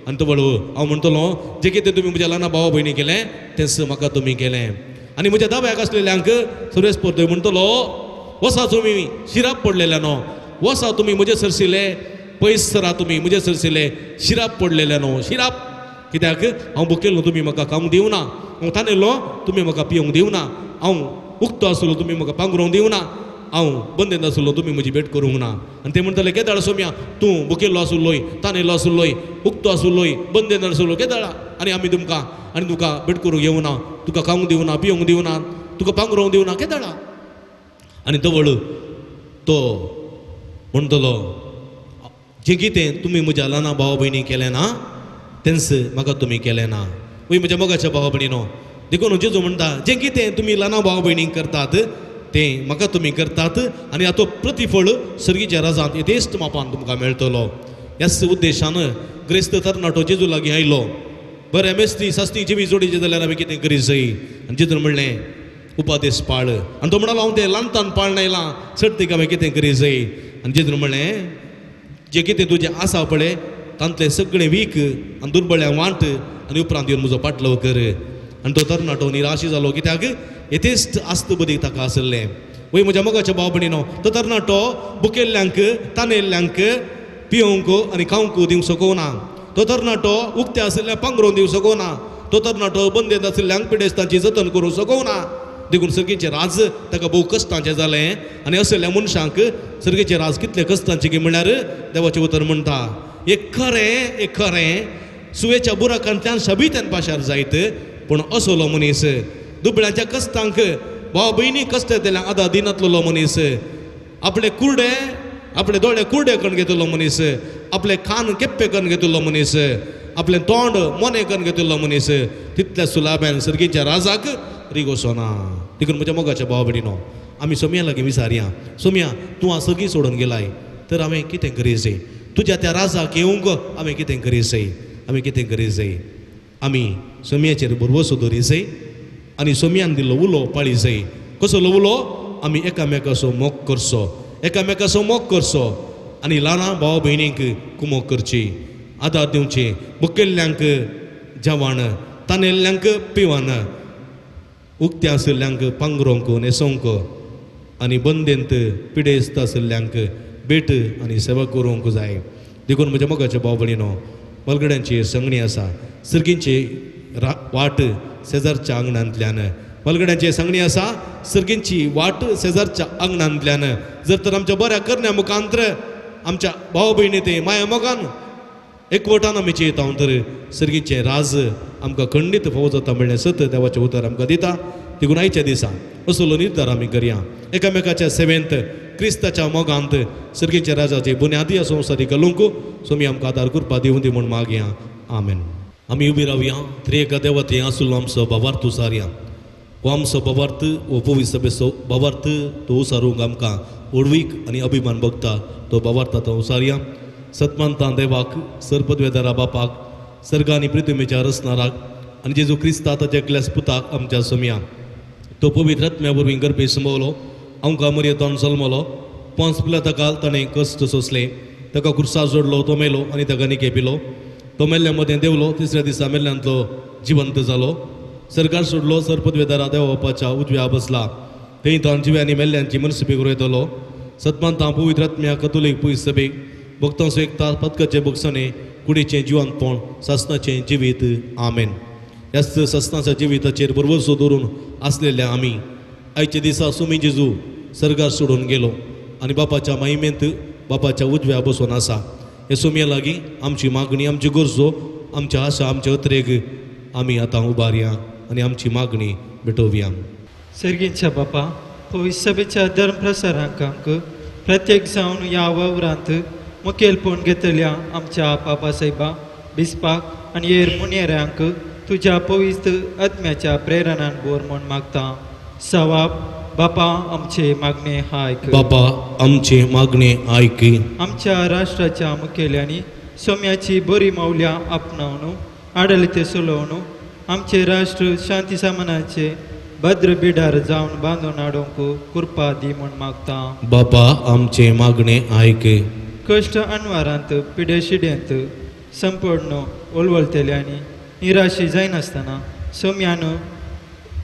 आनी तो बळू हांव म्हणटलो, जें कितें तुमी म्हज्या ल्हान भावा भयणी केलें तेंच म्हाका तुमी केलें. आनी म्हज्या दाव्याक आसलेल्यांक सुरेश परतोय म्हणटलो, वसा तुमी शिराप पडलेल्यानो, वसा तुमी म्हजे सरशिले, पयस सरा तुमी म्हजे सरशिले शिराप पडलेल्यानो, शिराप. कित्याक हांव भुकेल्लो तुमी म्हाका खावंक दिवना, हांव तानेल्लो तुमी म्हाका पिवंक दिवना, हांव उक्तो आसलो तुमी म्हाका पांगरूंक दिवना, हांव बंदेन आसलो तुमी म्हजी भेट करूंक ना. आनी ते म्हणटले, केदाळ सोमया तूं भुकेल्लो आसलोय, तानेल्लो आसलोय, उक्तो आसलोय, बंदेन आसलो केदाळा, आनी आमी तुमकां आनी तुका भेट करूंक येवना, तुका खावंक दिवना, पिवंक दिवना, तुका पांगरोवंक दिवना केदाळा. आनी तवळ तो म्हणटलो जें कितें तुमी म्हज्या ल्हाना भाव भयणी केलें ना तेंच म्हाका तुमी केलें ना. वय म्हज्या मोगाच्या भाव भयणीनो, देखून जेजू म्हणटा जें कितें तुमी ल्हाना भाव भयणींक करतात तें म्हाका तुमी करतात आनी हातो प्रतिफळ सर्गीच्या राजांत येतेस्त मापान तुमकां मेळटलो. ह्याच उद्देशान ग्रेस्त तरणाटो जेजू लागीं आयलो. बरें मेस्ती सासणी जिवी जोडीची जाल्यार आमी कितें करी जाय? आनी जेजून म्हणलें उपादेश पाळ. आनी तो म्हणलो हांव तें ल्हानतान पाळण आयलां, चडतीक हांवें कितें करी जाय? आनी जेजून म्हणलें जें कितें तुजें आसा पळय तांतलें सगळें वीक आनी दुर्बळ्यांक वांट आनी उपरांत येवन म्हजो पाटलो कर. आनी तो तरणाटो निराशी जालो, कित्याक येतेस्त आस्त बदीक ताका आसलें. वय म्हज्या मोगाच्या भाव भयणीनो, तो तरणाटो बुकेल्ल्यांक तानेल्ल्यांक पिवंक आनी खावंक दिवंक शकना, तो तरणाटो उक्ते आशिल्ल्या पांगरोवन दिवंक शकना, तो तरणाटो बंदेंत आशिल्ल्यांक पिडेस्तांची जतन करूंक शकना. देखून सर्गीचें राज ताका भोव कश्टांचें जालें. आनी असल्या मनशांक सर्गीचें राज कितलें कश्टांचें की म्हणल्यार देवाचें उतर म्हणटा एक खरें एक खरें सुवेच्या बुराकांतल्यान शबित्यान पाशार जायत, पूण असलो मनीस दुबळ्यांच्या कश्टांक भाव भयणी कश्ट येतल्या आदार दिनातलो मनीस, आपले कुर्डे आपले दोळे कुर्डे करून घेतलो मनीस, आपले कान केप्पे करून घेतलो मनीस, आपलें तोंड मोने करून घेतलो मनीस तितल्या सुलाब्यान सर्गीच्या राजाक रिगोसो ना. देखून म्हज्या मोगाच्या भाव भयणीनो, आमी सोमया लागीं विचारया, सोमया तूं हांव सर्गी सोडून गेलाय तर हांवें कितें करी जाय? तुज्या त्या राजाक येवंक हांवें कितें करी जाय? आमी कितें करी जाय? आमी सोमयाचेर भरवसो दवरी जाय आनी सोमयान दिल्लो उलो पाळी जाय. कसलो उलो? आमी एकामेकाचो मोग करचो, एकामेकाचो मोग करचो आनी ल्हाना भाव भयणींक कुमोक करची, आदार दिवचे, बुकेल्ल्यांक जेवण, तानेल्ल्यांक पिवन, उक्त्या आशिल्ल्यांक पांगरोवंक न्हेसोवंक आनी बंदेंत पिडेस्त आशिल्ल्यांक भेट आनी सेवा करूंक जाय. देखून म्हज्या मोगाच्या भाव भयणीनो, बलगड्यांची संगणी आसा सर्गींची वाट शेजारच्या आंगणांतल्यान, बलगड्यांची सांगणी आसा सर्गींची वाट शेजारच्या आंगणांतल्यान. जर तर आमच्या बऱ्या करण्या मुखांतर आमच्या भाव भयणी ते माया मोगान एकवटान आमी चेयता तर सर्गीचें राज आमकां खंडीत फावो जाता म्हणलें सत देवाचें उतर आमकां दिता. देखून आयच्या दिसा असलो निर्धार आमी करया, एकामेकाच्या सेवेंत क्रिस्ताच्या मोगांत सर्गीच्या राजाचे बुन्यादी संवसारी घालूंक स्वामी आमकां आदार करपा दिवं दी म्हूण मागया. आमेन. आमी उबी रावया. त्रिएका देवते आसलो आमचो बाबार्थ उसारया. हो आमचो बाबार्थ हो पवित्र सभेचो बाबार्थ तो उसारूंक आमकां व्हडवीक आनी अभिमान भोगता तो बाबार्थ आतां उसारया. सतमानता देवाक, सरपदवेदारा बापाक, सर्ग आनी पृथ्वीच्या रचणाराक आनी जेजू क्रिस्ता ताच्या एकल्याच पुताक आमच्या सोमया तो पवित्र आत्म्या वरवीं गर्भे संभवलो, आमकां मरयेंत जल्मलो, 5 पिलाता ताणें कश्ट सोंसले, ताका खुर्सा जोडलो, तो मेलो आनी ताका निके पिलो, तो मेल्ल्या मदें देंवलो, तिसऱ्या दिसा मेल्ल्यांतलो जिवंत जालो, सरकार सोडलो, सरपदवेदारा देवा बापाच्या उजव्या बसला, थंय तो जिव्या आनी मेल्ल्यांची मनसुपी उरयतलो. सतमानता पवित्र आत्म्या कथोलीक पयस सभेक भक्तांचो एकता पदकाचें भोगसणें कुडीचें जिवंतपण सासनाचें जिवीत. आमेन. ह्याच सासनाच्या जिविताचेर भरवसो दवरून आसलेल्या आमी आयच्या दिसा सुमी जेजू सर्गार सोडून गेलो आनी बापाच्या माहिमेंत बापाच्या उजव्या बसून आसा. हे सोमया लागीं आमची मागणी, आमची गरजो, आमच्या आशा, आमच्या अत्रेग आमी आतां उबारया आनी आमची मागणी भेटोवया. सर्गीच्या बापा, पवित्र सभेच्या धर्मप्रसारांक प्रत्येक जावन ह्या वावरांत मुखेलपण घेतल्या आमच्या बाबा साहेबा बिस्पाक आनी हेर मुनेऱ्यांक तुज्या पवित्र आत्म्याच्या प्रेरणान बोर म्हूण मागता. सवाब बापा आमचे मागणे आयक. बापा आमचे मागणे आयक. आमच्या राष्ट्राच्या मुखेल्यांनी सोम्याची बरी मौल्यां आपणावन आडलते चलोवन आमचे राष्ट्र शांती सामानाचे भद्र बिडार जावन बांदून हाडूंक कृपा दी म्हूण मागता. बापा आमचे मागणे आयक. कश्ट अनवारांत पिडेशिडेंत संपडणो ओलवलतल्यांनी निराशी जायनासतना सोम्यान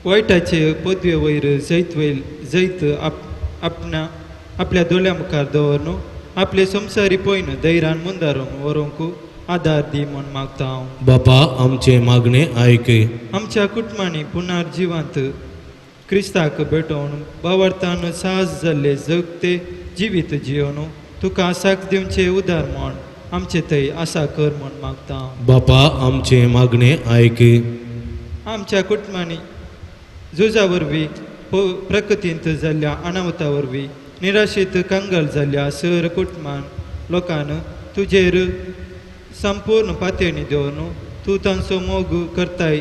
वायटाचे पदवे वयर जैत वयल जैत आपणा आपल्या दोळ्या मुखार दवरनु आपले संवसारी पयन धैर्यान मुंदारून व्हरूंक आदार दी म्हूण मागता हांव. बापा आमचे मागणे आयक. आमच्या कुटुंबांनी पुनर्जिवांत क्रिस्ताक भेटोवन बावडतान साहस जाल्ले जगते जिवीत जियोन तुका आसाक दिवचे उदार म्हूण आमचे थंय आसा कर म्हूण मागता. बापा आमचे मागणे आयक. आमच्या कुटुंबांनी झुजा वरवीं प्रकृतींत जाल्ल्या अनावता वरवीं निराशेत कंगाल जाल्ल्या सर कुटुंबान लोकान तुजेर संपूर्ण पातयणी दवरून तूं तांचो मोग करताय,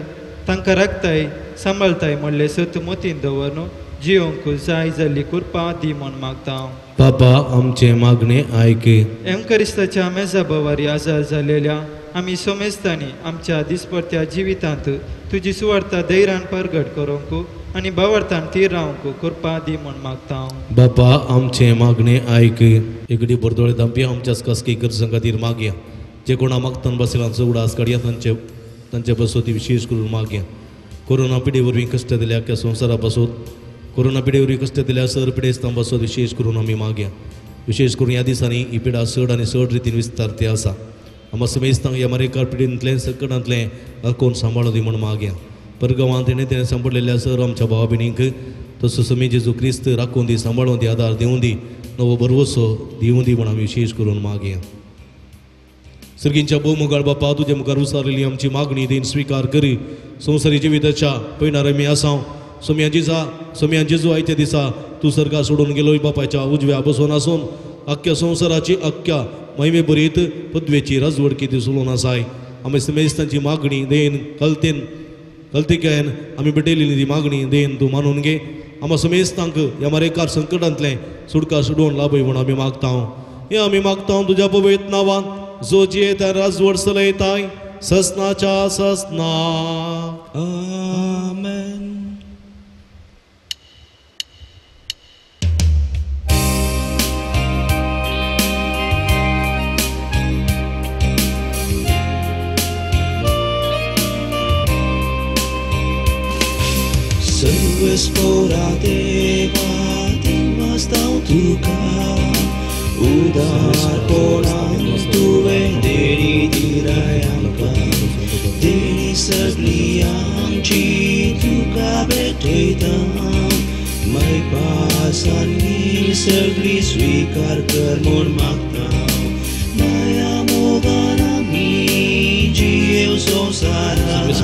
तांकां राखताय, सांबाळताय म्हणलें सत मोतीन दवरून जियोंक जाय जाल्ली कृपा दी म्हूण मागता. बाबा आमचे मागणे आयक. एमकरिस्ताच्या मेजा बवारी आजार जालेल्या आमी सोमेस्तांनी आमच्या दिसपडत्या जिवितांत तुजी सुवार्ता धैर्यान परगट करूंक आनी भावार्थान थीर रावंक कृपा दी म्हूण मागता. बाबा आमचे मागणे आयक. एकडे बरदोळे दामपी आमच्याच खासगी गरजां खातीर मागया. जे कोणा मागतान बसलांचो उडास काडया तांचे तांचे बसोती विशेष करून मागया. कोरोना पिडे वरवीं कश्ट दिल्या अख्ख्या संवसारा पासून, कोरोना पिडे वरवीं कश्ट दिल्या सर पिडेस्तां पासून विशेष करून आमी मागया. विशेष करून ह्या दिसांनी ही पिडा चड आनी चड रितीन विस्तारती आसा. आमा समेस्तांक ह्या मारेकार पिडेंतलें संकटांतलें राखून सांबाळूं दी म्हूण मागया. परगांवांत तेणें तेणें सांपडलेल्या सर आमच्या भावा भयणींक तसो समी जेजू क्रिस्त राखून दी, सांबाळून दी, आदार दिवूं दी, नवो भरवसो दिवूं दी म्हूण आमी विशेष करून मागया. सर्गींच्या भोवमुगाळ बापा, तुजे मुखार उसारलेली आमची मागणी देन स्विकार करी. संवसारी जिविताच्या पयणार आमी आसाव. सोम्या जिजा सोम्या जेजू आयच्या दिसा तूं सर्गा सोडून गेलोय बापायच्या उजव्या बसून आसून अख्ख्या संवसाराची अख्ख्या महिमे भरीत पदवेची राजवडकी ती सोडून आसाय. आमी समेस्तांची मागणी देन कलतेन कलतिकायन आमी भेटयलेली ती मागणी देन तूं मानून घे. आमा समेस्तांक ह्या मारेकार संकटांतलें सुटका सोडून लाभय म्हूण आमी मागता. हें आमी मागता तुज्या पवित्र नांवान, जो जियेता राजवड चलयताय ससनाच्या ससना. आमेन. सर्वेस्पोरा देवा दिनवास्ताव तुका उदारपणान तुवें देणी दिलाय आमकां, देणी सगळी आमची तुका भेटयता. मायपासांनी सगळी स्विकार कर म्हूण मागता. माया मोगान आमी जियेव संवसारांत,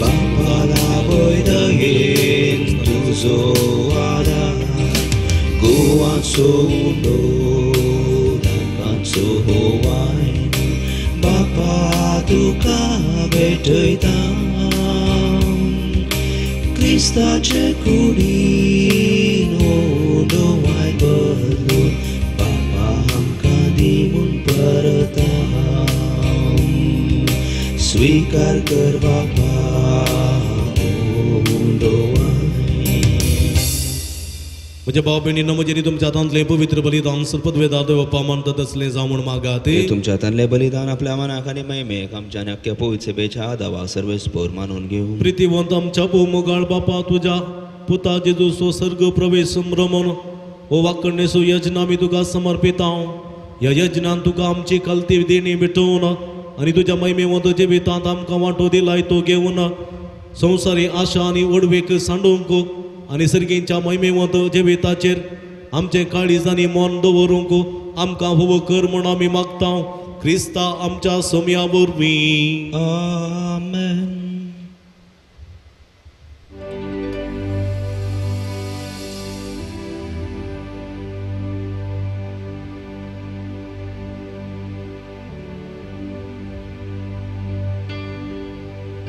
बापा लाभय दयेन तुजो आदार. गोवाचो उंडो दाकाचो होवायन बापा तुका भेटयता. क्रिस्ताचे कुडीन उंडो वायन बदलून बापा आमकां दी म्हूण परता. स्वीकार कर बापा उंडो वायन. म्हज्या भाव भयणींनो, म्हजेर तुमच्या हातांतलें पवित्र बलिदान सर्पद्वेदा देवप्पा मानता तसलें जावं म्हूण मागात. तुमच्या हातांतलें बलिदान आपल्या मनाक आनी महिमेक आमच्या आनी अख्ख्या पवित्र सभेच्या आदावाक सर्वेस्पोर मानून घेवं. प्रितीवंत आमच्या भोवमुगाळ बापा, तुज्या पुता जेजूचो सर्ग प्रवेश संभ्रमण हो वाकणेचो यज्ञ आमी तुका समर्पिता. ह्या यज्ञान तुका आमची कलती देणी भेटोवन आनी तुज्या महिमेवंत जिवितांत आमकां वांटो दिलाय तो घेवन संवसारी आशा आनी ओडवेक सांडूंक आनी सर्गींच्या महिमेवंत जिविताचेर आमचें काळीज आनी मन दवरूंक आमकां होवो कर म्हूण आमी मागता. क्रिस्ता आमच्या सोम्या वरवीं. आमेन.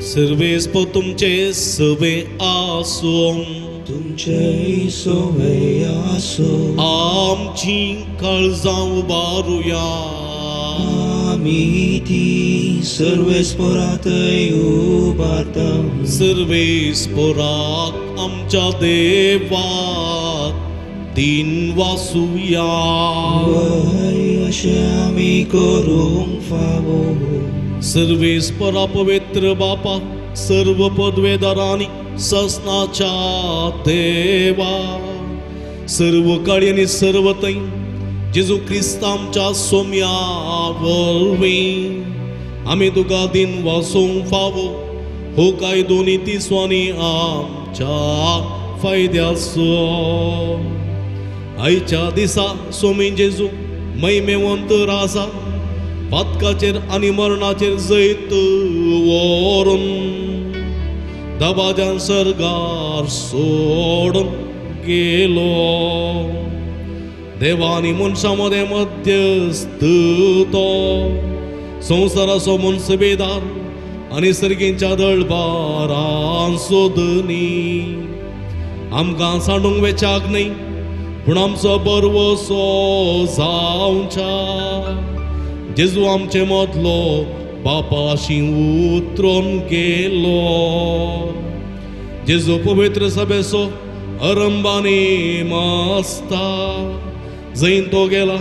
सर्वेस्पोर तुमचे सवे आसूं, तुमचे सवे आसूं. आमची काळजां उबारुया, आमी ती सर्वेस्पोरातय उबारता. सर्वेस्पोराक आमच्या देवाक दिन वासुया. वय अशें आमी करूंक फावो. सर्वेस्परा पवित्र बापा, सर्व पदवेदारांनी ससनाच्या देवा, सर्व काळी आनी सर्व थंय जेजू क्रिस्त आमच्या सोम्या वरवीं आमी तुका दिन वासूंक फावो. हो कायदो नी स्वानी आमच्या फायद्याचो. आयच्या दिसा सोमी जेजू महिमेवंत राजा पातकाचेर आनी मरणाचेर जैत व्हरून दबाज्यान सर्गा संवसार सोडून गेलो. देवानी मनशां मदें मध्यस्थ तो, संवसाराचो मनसुबेदार आनी सर्गींच्या दळबारांचो धनी. आमकां सांडूंक वेच्याक न्हय, पूण आमचो बरवसो जावच्या जेजू आमचे मदलो बापाशी उतरून गेलो. जेजू पवित्र सभेचो अरंबानी मासता, जंय तो गेला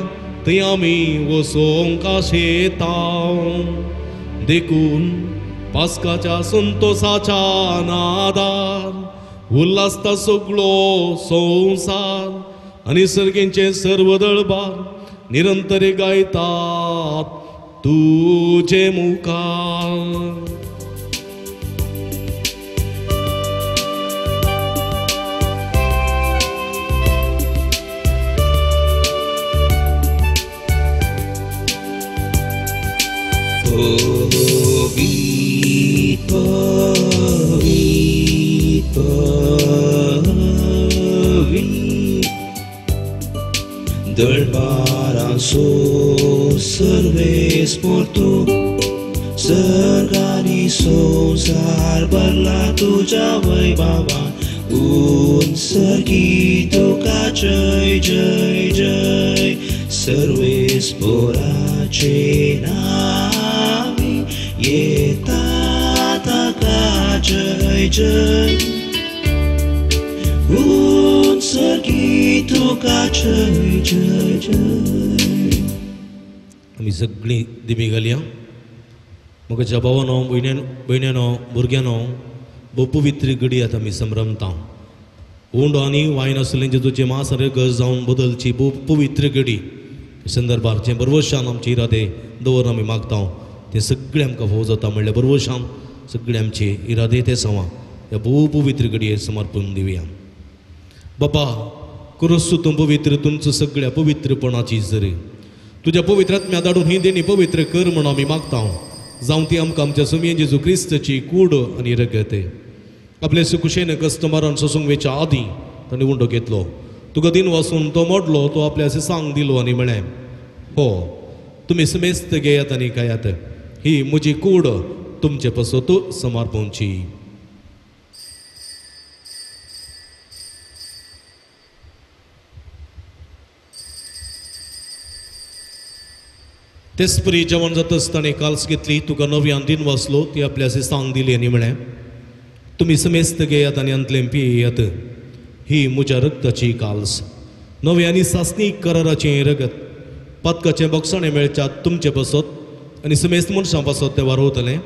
थंय आमी वचोंक आशेता. देखून पास्काच्या संतोसाच्या नादार उल्हासता सगळो संवसार आनी सर्गींचे सर्व दळबार निरंतर गायतात तुजे मुखार. दळबारांचो सर्वेस पोर्तू, सर्गानी संवसार भरला तुज्या वैभवान. उन सर्गी तुका जय जय जय, सर्वेस पोराचे नावी येता ताका जय जय. उन सर्गी तुका जय जय जय. आमी सगळीं दिमी घालया. म्हज्या भावानो, भयण्यानो, भुरग्यांनो, भोव पवित्र घडी आतां आमी संभ्रमता. उंडो आनी वायन आसलें जेजूचें मांस आनी रगत जावन बदलची भोव पवित्र घडी. संदर्भार जें बरवशान आमचे इरादे दवर आमी मागता तें सगळें आमकां फावो जाता. म्हणल्यार बरवशान सगळे आमचे इरादे ते सवा ह्या भोव पवित्र घडये समर्पण दिवया. बाबा क्रिस्तू तूं पवित्र, तुमचो सगळ्या पवित्रपणाची जरी तुज्या पवित्र आत्म्या धाडून ही देणी पवित्र कर म्हूण आमी मागता. जावं ती आमकां आमच्या सुमये जेजू क्रिस्ताची कूड आनी रगत. आपले सुकुशेन कस्टमरान सोसूंक वेच्या आदीं ताणें उंडो घेतलो, तुका दिन वासून तो मोडलो, तो आपल्या सांग दिलो आनी म्हळें, हो तुमी समेस्त घेयात आनी खायात, ही म्हजी कूड तुमचे पासत समर्पणची. तेचपरी जेवण जातच ताणें काल्स घेतली, तुका नव्यान दिन वाचलो, ती आपल्या सांग दिली आनी म्हळें, तुमी समेस्त घेयात आनी अंतलें पियेयात, ही म्हज्या रक्ताची काल्स, नव्या आनी सासणीक कराराचें रगत, पातकाचें बक्षाणें मेळच्यात तुमचे पासत आनी समेस्त मनशां पासत तें वारवतलें,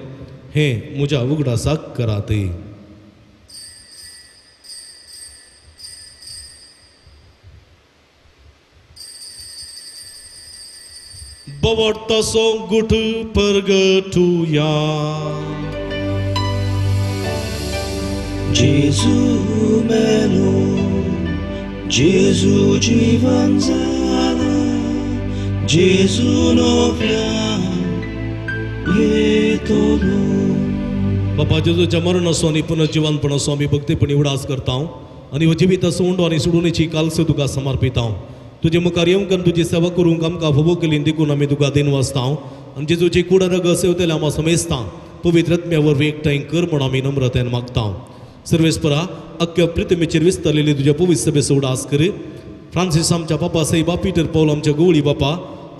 हें म्हज्या उगडासाक करात. बवडतासो गुठ परगटुया. जेजू मेलो, जेजू जीवन जाला, जेजू नव्यान येतलो. बाबा जेजूच्या मरणाचो आनी पुनर्जिवनपणाचो आमी भक्तीपणी उडास करता आनी हो जिविताचो उंडो आनी सोडूनेची कालसो तुका समर्पिता. तुजे मुखार येवंक आनी तुजी सेवा करूंक आमकां फावो केली देखून आमी तुका दिन वाचता आनी जेजूची कूड रगत सेवतले आमकां समेजता. पवित्र आत्म्या वरवीं एकठांय कर म्हूण आमी नम्रतायेन मागता. सर्वेस्परा अख्ख्या पृथ्वीचेर विस्तारलेली तुज्या पवित्र सभेचो उडास कर. फ्रांसीस आमच्या बापा साहेबा, पीटर पावल आमच्या गवळी बापा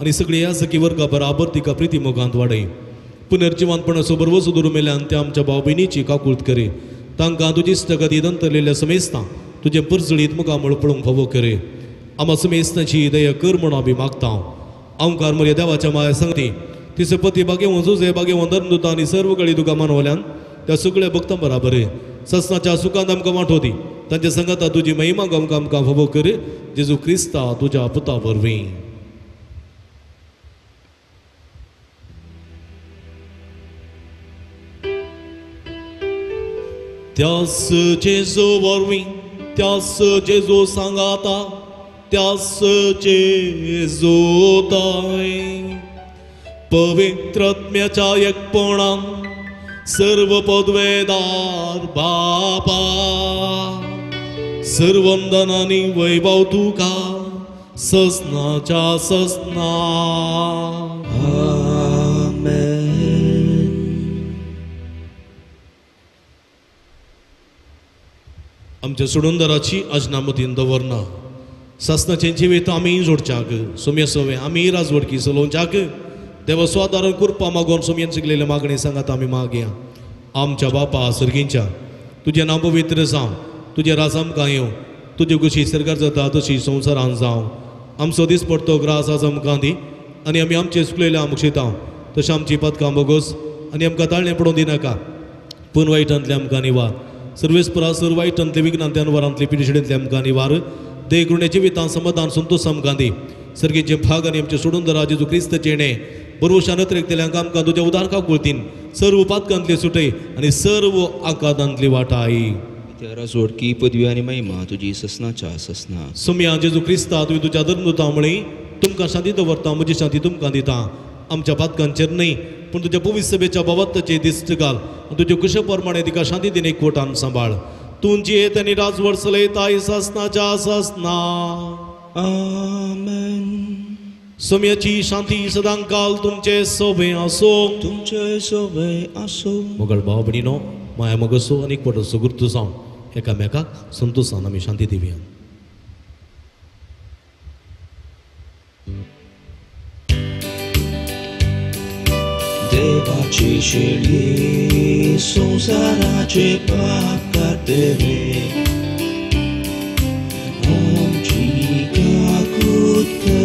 आनी सगळे ह्या सखी वर्गा बराबर तिका प्रिती मोगांत वाडय. पुनर्जिवनपणाचो बरवसो दवरून मेल्यान त्या आमच्या भाव भयणीची काकूळत करे. तांकां तुजी इश्टागती दंतरलेल्या समेजता तुजें परजळीत मुखामळ पळोवंक फावो करे. आमा समेजताची दया कर म्हूण आमी मागता. आमकार मरे देवाच्या माया सांगती तिचो पती बागेवन जुजे बागेवन धर्मदूता आनी सर्व कळी तुका मानवल्यान त्या सगळ्या भक्तां बराबर ससनाच्या सुखांत आमकां वांटो दी. तांच्या संगाता तुजी महिमा आमकां आमकां फावो कर. जेजू क्रिस्ता तुज्या पुता वरवीं. त्यास जेजू वरवीं, त्यास जेजू सांगाता, त्यास जेजू ताय पवित्र आत्म्याच्या एकपणान सर्व पदवेदार बापा सर्वंदनानी वैभव तुका ससनाच्या ससना. आमेन. आमच्या सोडूनदाराची आजनामतीन दवरना सासनाचें जिवीत आमी जोडच्याक सोम्या सोवे आमी राजवडकी चलोवच्याक देवा स्वादारण कृपा मागोवन सोम्यान शिकलेले मागणी सांगात आमी मागया. आमच्या बापा सर्गींच्या तुजें नांव पवित्र जावं, तुजें राज आमकां येवं, तुजे कशी सरकार जाता तशी संवसारान जावं. आमचो दीस पडतो ग्रास आज आमकां दी आनी आमी आमचे चुकलेले आमकां शितांव तशें आमची पदकां बोगोस आनी आमकां ताळणें पडोवन दिनाका पूण वायटांतलें आमकां निवार सर्वेस्परा सर वायटांतले विघ्नांतले अनवरांतले पिडिशिडेंतले आमकां निवार दे कृणे जिवितान समाधान संतोष आमकां दी. सर्गीचे भाग आनी आमचे सोडून दरा जेजू क्रिस्तचें येणें बरोवशान अतिरेकतल्यांक आमकां तुज्या उदार काकुळतीन सर्व पातकांतली सुटय आनी सर्व आकादांतली वाटाय. राजवडकी पदवी आनी महिमा तुजी ससनाच्या ससना. सोम्या जेजू क्रिस्ता तुवें तुज्या धर्मदूता म्हळी तुमकां शांती दवरता म्हजी शांती तुमकां दिता. आमच्या पातकांचेर न्हय पूण तुज्या पवित्र सभेच्या बाबताचे दिश्ट घाल आनी तुज्या कुशे प्रमाणे तिका शांती दिन एकवटान सांबाळ. तूं जियेत आनी राजवड चलयताय ससनाच्या ससना. आमेन. सोम्याची शांती सदांकाल तुमचे सोबे आसो. तुमचे सोबे आसो. मोगल भाव भयणीनो माया मोगसो आनी एकवटाचो गुर्तू जावन एकामेकाक संतोशान आमी शांती दिवया. देवाची शेळी संवसाराचे पाप काडटले आमची काकूत कर.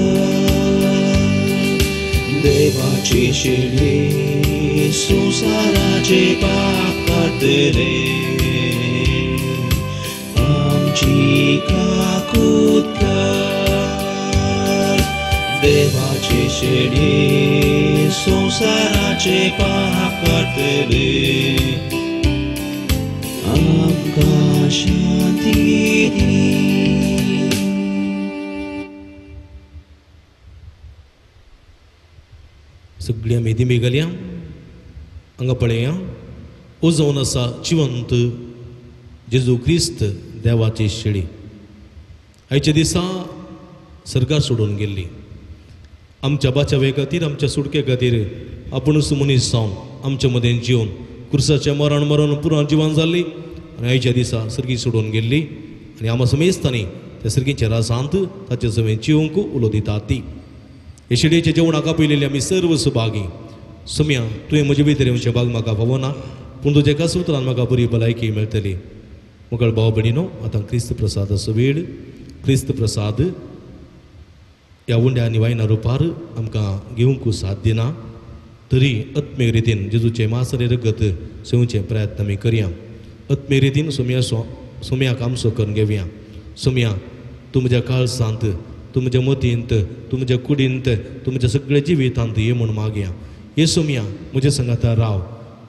देवाची शेळी संवसाराचे पाप काडटले आमची काकूत कर. देवाची शेळी संवसाराचे पाप काडटले आमकां शांती दी. सगळी आमी दिमी घालया हांगा पळया उजोवन आसा जिवंत जेजू क्रिस्त देवाची शेळी. आयच्या दिसा सरकार सोडून गेल्ली आमच्या बाचावे खातीर आमच्या सुटके खातीर आपुणूच मनीस जावन आमच्या मदें जिवन कुर्साचें मरण मरण पुराय जिवन जाल्ली आनी आयच्या दिसा सर्गी सोडून गेल्ली आनी आमा समेस्तांनी त्या सर्गीच्या राजांत ताचे समेत जिवंक उलो दिता ती. हे शेळयेच्या जेवणाक आपयलेली आमी सर्व सुभागी. सोम्या तुवें म्हजे भितर येवचें भाग म्हाका फावना पूण तुज्या एका सुत्रान म्हाका बरी भलायकी मेळटली. मुगळ भाव भयणीनो आतां क्रिस्त प्रसादाचो वेळ. क्रिस्त प्रसाद ह्या उंड्या आनी वायना रुपार आमकां घेवंक साथ दिना तरी आत्मीक रितीन जेजूचें मासरे रगत सेवचें प्रयत्न आमी करया. आत्मीक रितीन सोम्या सोम्याक आमचो करून घेवया. सोम्या तूं म्हज्या काळसांत तूं म्हज्या मतींत तूं म्हज्या कुडींत तूं म्हज्या सगळ्या जिवितांत ये म्हूण मागया. ये सोम्या म्हज्या सांगाता राव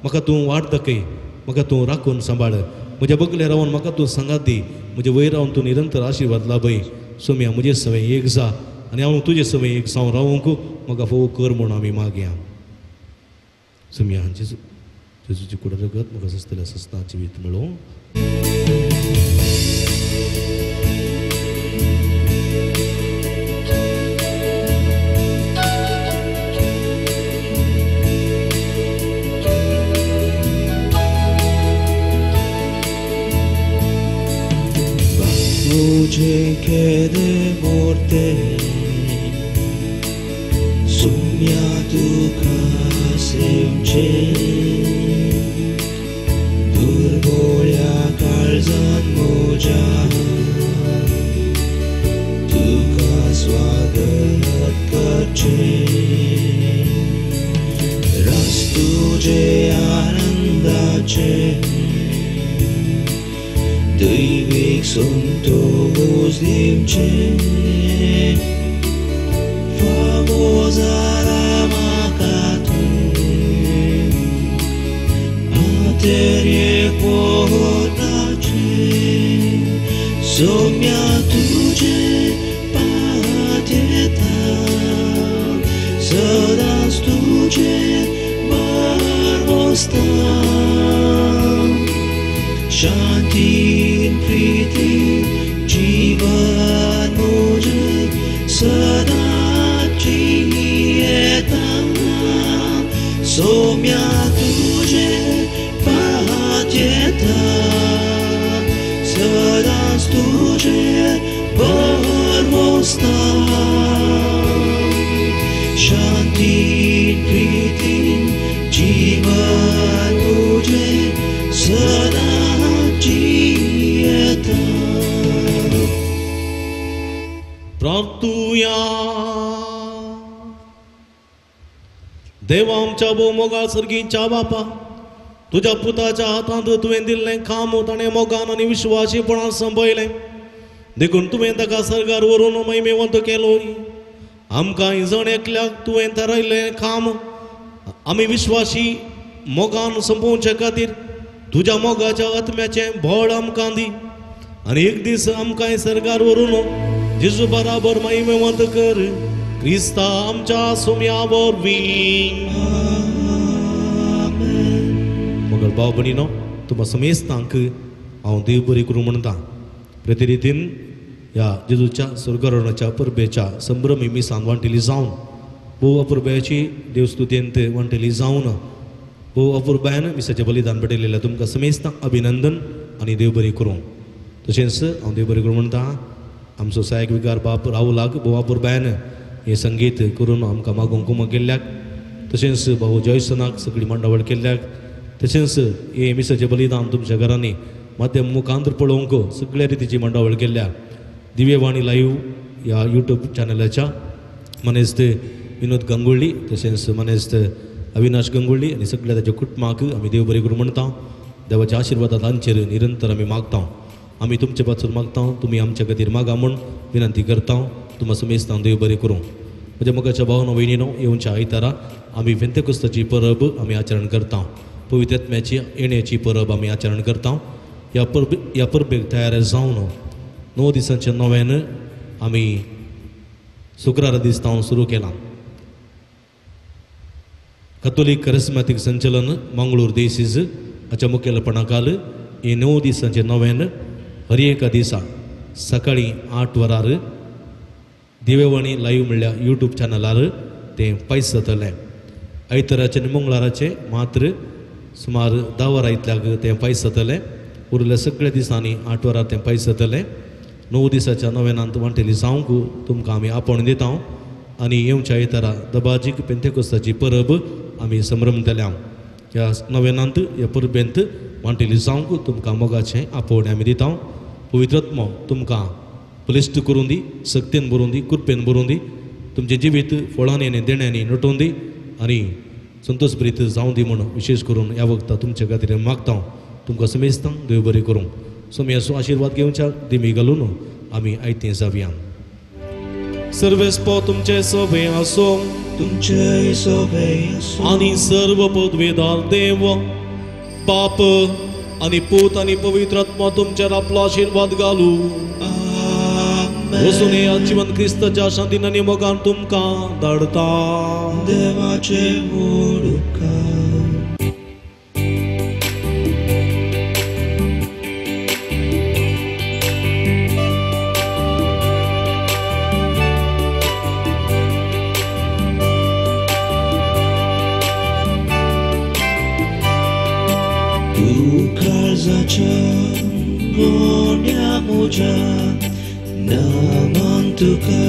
म्हाका तूं वाट दाखय म्हाका तूं राखून सांबाळ म्हज्या बगले रावन म्हाका तूं सांगात दी म्हजे वयर रावन तूं निरंतर आशिर्वाद लाभय. सोम्या म्हजे सवय एक जा आनी हांव तुजे सवय एक जावन रावंक म्हाका फोव कर म्हूण आमी मागया. सोम्या जेजू जेजूची कुड रगत म्हाका ससतल्या ससना जिवीत मेळोवं. Voce che morte sogna tu casemce durbolya काळजान मोजा तुका स्वागत करचे रस तुझे आनंदाचे दैवीक संतोष दिवचे फावो जाला म्हाका तूं आतेर एकवटाचे सोम्या तुजे पात्यता सदांच तुजे बारवोसा. भरवस्ता शांतीन प्रीतीन जीवन म्हजें सदांची येता सोम्या तुजें पांच येता सदांच तुजें भरवस्ता शांतीन प्रीतीन जीवन म्हजें सदांची येता. प्रार्थुया. देवा आमच्या भोव सर्गीच्या बापा, तुज्या पुताच्या हातांत तुवें दिल्लें काम ताणें मोगान आनी विश्वासीपणान संपयलें, देखून तुवें ताका सर्गार व्हरून महिमेवंत केलो. आमकां जण एकल्याक तुवें थारायल्लें काम आमी विश्वासी मोगान संपोवचे खातीर तुज्या मोगाच्या आत्म्याचें बळ आमकां दी आनी एक दीस आमकां सर्गार व्हरून जेजू बराबर महिमेवंत कर. क्रिस्ता आमच्या सोम्या वरवीं. मगर भाव भयणीनो, तुमकां समेस्तांक हांव देव बरी करूं म्हणटा. प्रतिरितीन ह्या जेजूच्या स्वर्गारोहणाच्या परबेच्या संभ्रमी मिसान वांटेली जावन भोव अपुरबायेची देवस्तुतेंत वांटेली जावन भोव अपुरबायेन मिसाचें बलिदान पेटयलेलें तुमकां समेस्तांक अभिनंदन आनी देव बरी करूं. तशेंच हांव देव बरी करूं म्हणटा आमचो सहायक विकार बाप राहुलाक भोव अपुरबायेन हें संगीत करून आमकां मागूंक कुमक केल्ल्याक, तशेंच भाऊ जॉयसनाक सगळी मांडावळ केल्ल्याक, तशेंच हें मिसाचें बलिदान तुमच्या घरांनी माध्यम मुखांतर पळोवंक सगळ्या रितीची मांडावळ केल्ल्या दिव्यवाणी लायव्ह ह्या यूट्यूब चॅनलाच्या मनेस्त विनोद गंगुळ्ळी तशेंच मनेस्त अविनाश गंगुळ्ळी आनी सगळ्या ताच्या कुटुंबाक आमी देव बरी करूं म्हणटा. देवाच्या आशिर्वादा तांचेर निरंतर आमी मागता. आमी तुमचे पासून मागता, तुमी आमच्या खातीर मागा म्हूण विनंती करता. तुमकां समेस्तांक देव बरें करूं. म्हज्या मोगाच्या भावनो भयणीनो, येवच्या आयतारा आमी पेंतेकोस्ताची परब आमी आचरण करता. पवित्र आत्म्याची येण्याची परब आमी आचरण करता. ह्या परबेक तयार जावन 9 दिसांचें नव्यान आमी शुक्रारा दीस तावन सुरू केलां. कथोलीक करिस्मॅटीक संचलन मंगळूर देसीज हाच्या मुखेलपणाखाल हे 9 दिसांचें नव्यान हर एका दिसा सकाळीं 8 वरार दिवेवाणी लायव्ह म्हणल्यार यूट्यूब चॅनलार तें पयस जातलें. आयताराचें आनी मंगळाराचें मात्र सुमार 10 वरां इतल्याक तें पयस जातलें. उरिल्ल्या सगळ्या दिसांनी 8 वरां तें पयस जातलें. 9 दिसाच्या नव्यानांत वांटेली जावंक तुमकां आमी आपोवणें दिता आनी येवच्या आयतारा दबाजीक पेंतेकोस्ताची परब आमी संभ्रमतले. ह्या नव्यानांत ह्या परबेंत वांटेली जावंक तुमकां मोगाचें आपोवणें आमी दिता. पवित्र आत्मो तुमकां बलिश्ट करूं दी, सक्तेन भरूं दी, कृपेन भरूं दी, तुमचें जिवीत फळांनी आनी देण्यांनी नटोवन दी आनी संतोष भरीत जावं दी म्हूण विशेष करून ह्या वखता तुमच्या खातीर मागता. तुमकां समेस्तांक देव बरें करूं. सोम्याचो आशिर्वाद घेवच्या दिमी घालून आमी आयतें जावया. सर्वेस्पो तुमचे सोबे आसो, तुमचे सोबे आसो आनी सर्व पदवेदार देव बाप आनी पूत आनी पवित्र आत्मा तुमचेर आपलो आशिर्वाद घालू. वचून ह्या जिवन क्रिस्ताच्या शांतीन आनी मोगान तुमकां धाडता. देवाचे व्हड उपकार. तूं काळजाच्या गोड्या म्हज्या नामान तुका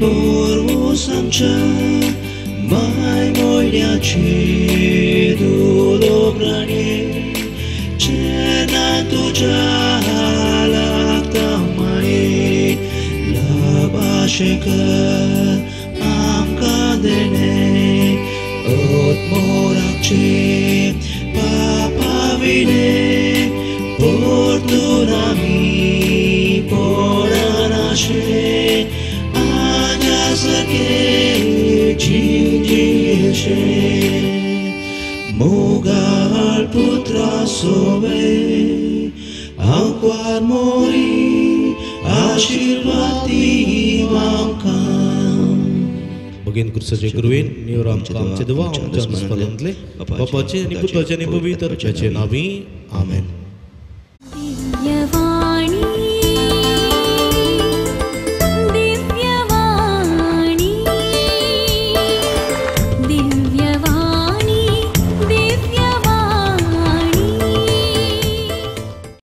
बरवस आमच्या माय मोयण्याची दुलो प्राणी चेना तुज्या लागता माये लाभाशेकर आमकां देणे आत्मोराचे पापा विणे परतून आमी पडनाशे आजा सके जिंजियेशे मोगाळ पुत्रा सोवे आंकवार मोरी आशिर्वाद दी आमकां. भगीन क्रुसाचे कृपेन निवर आमकां आमचे देवा आमच्या दुस्मानांतले बापाचे आनी पुताचे आनी पवित्र आत्म्याचे नांवी आमेन. दिव्यवाणी.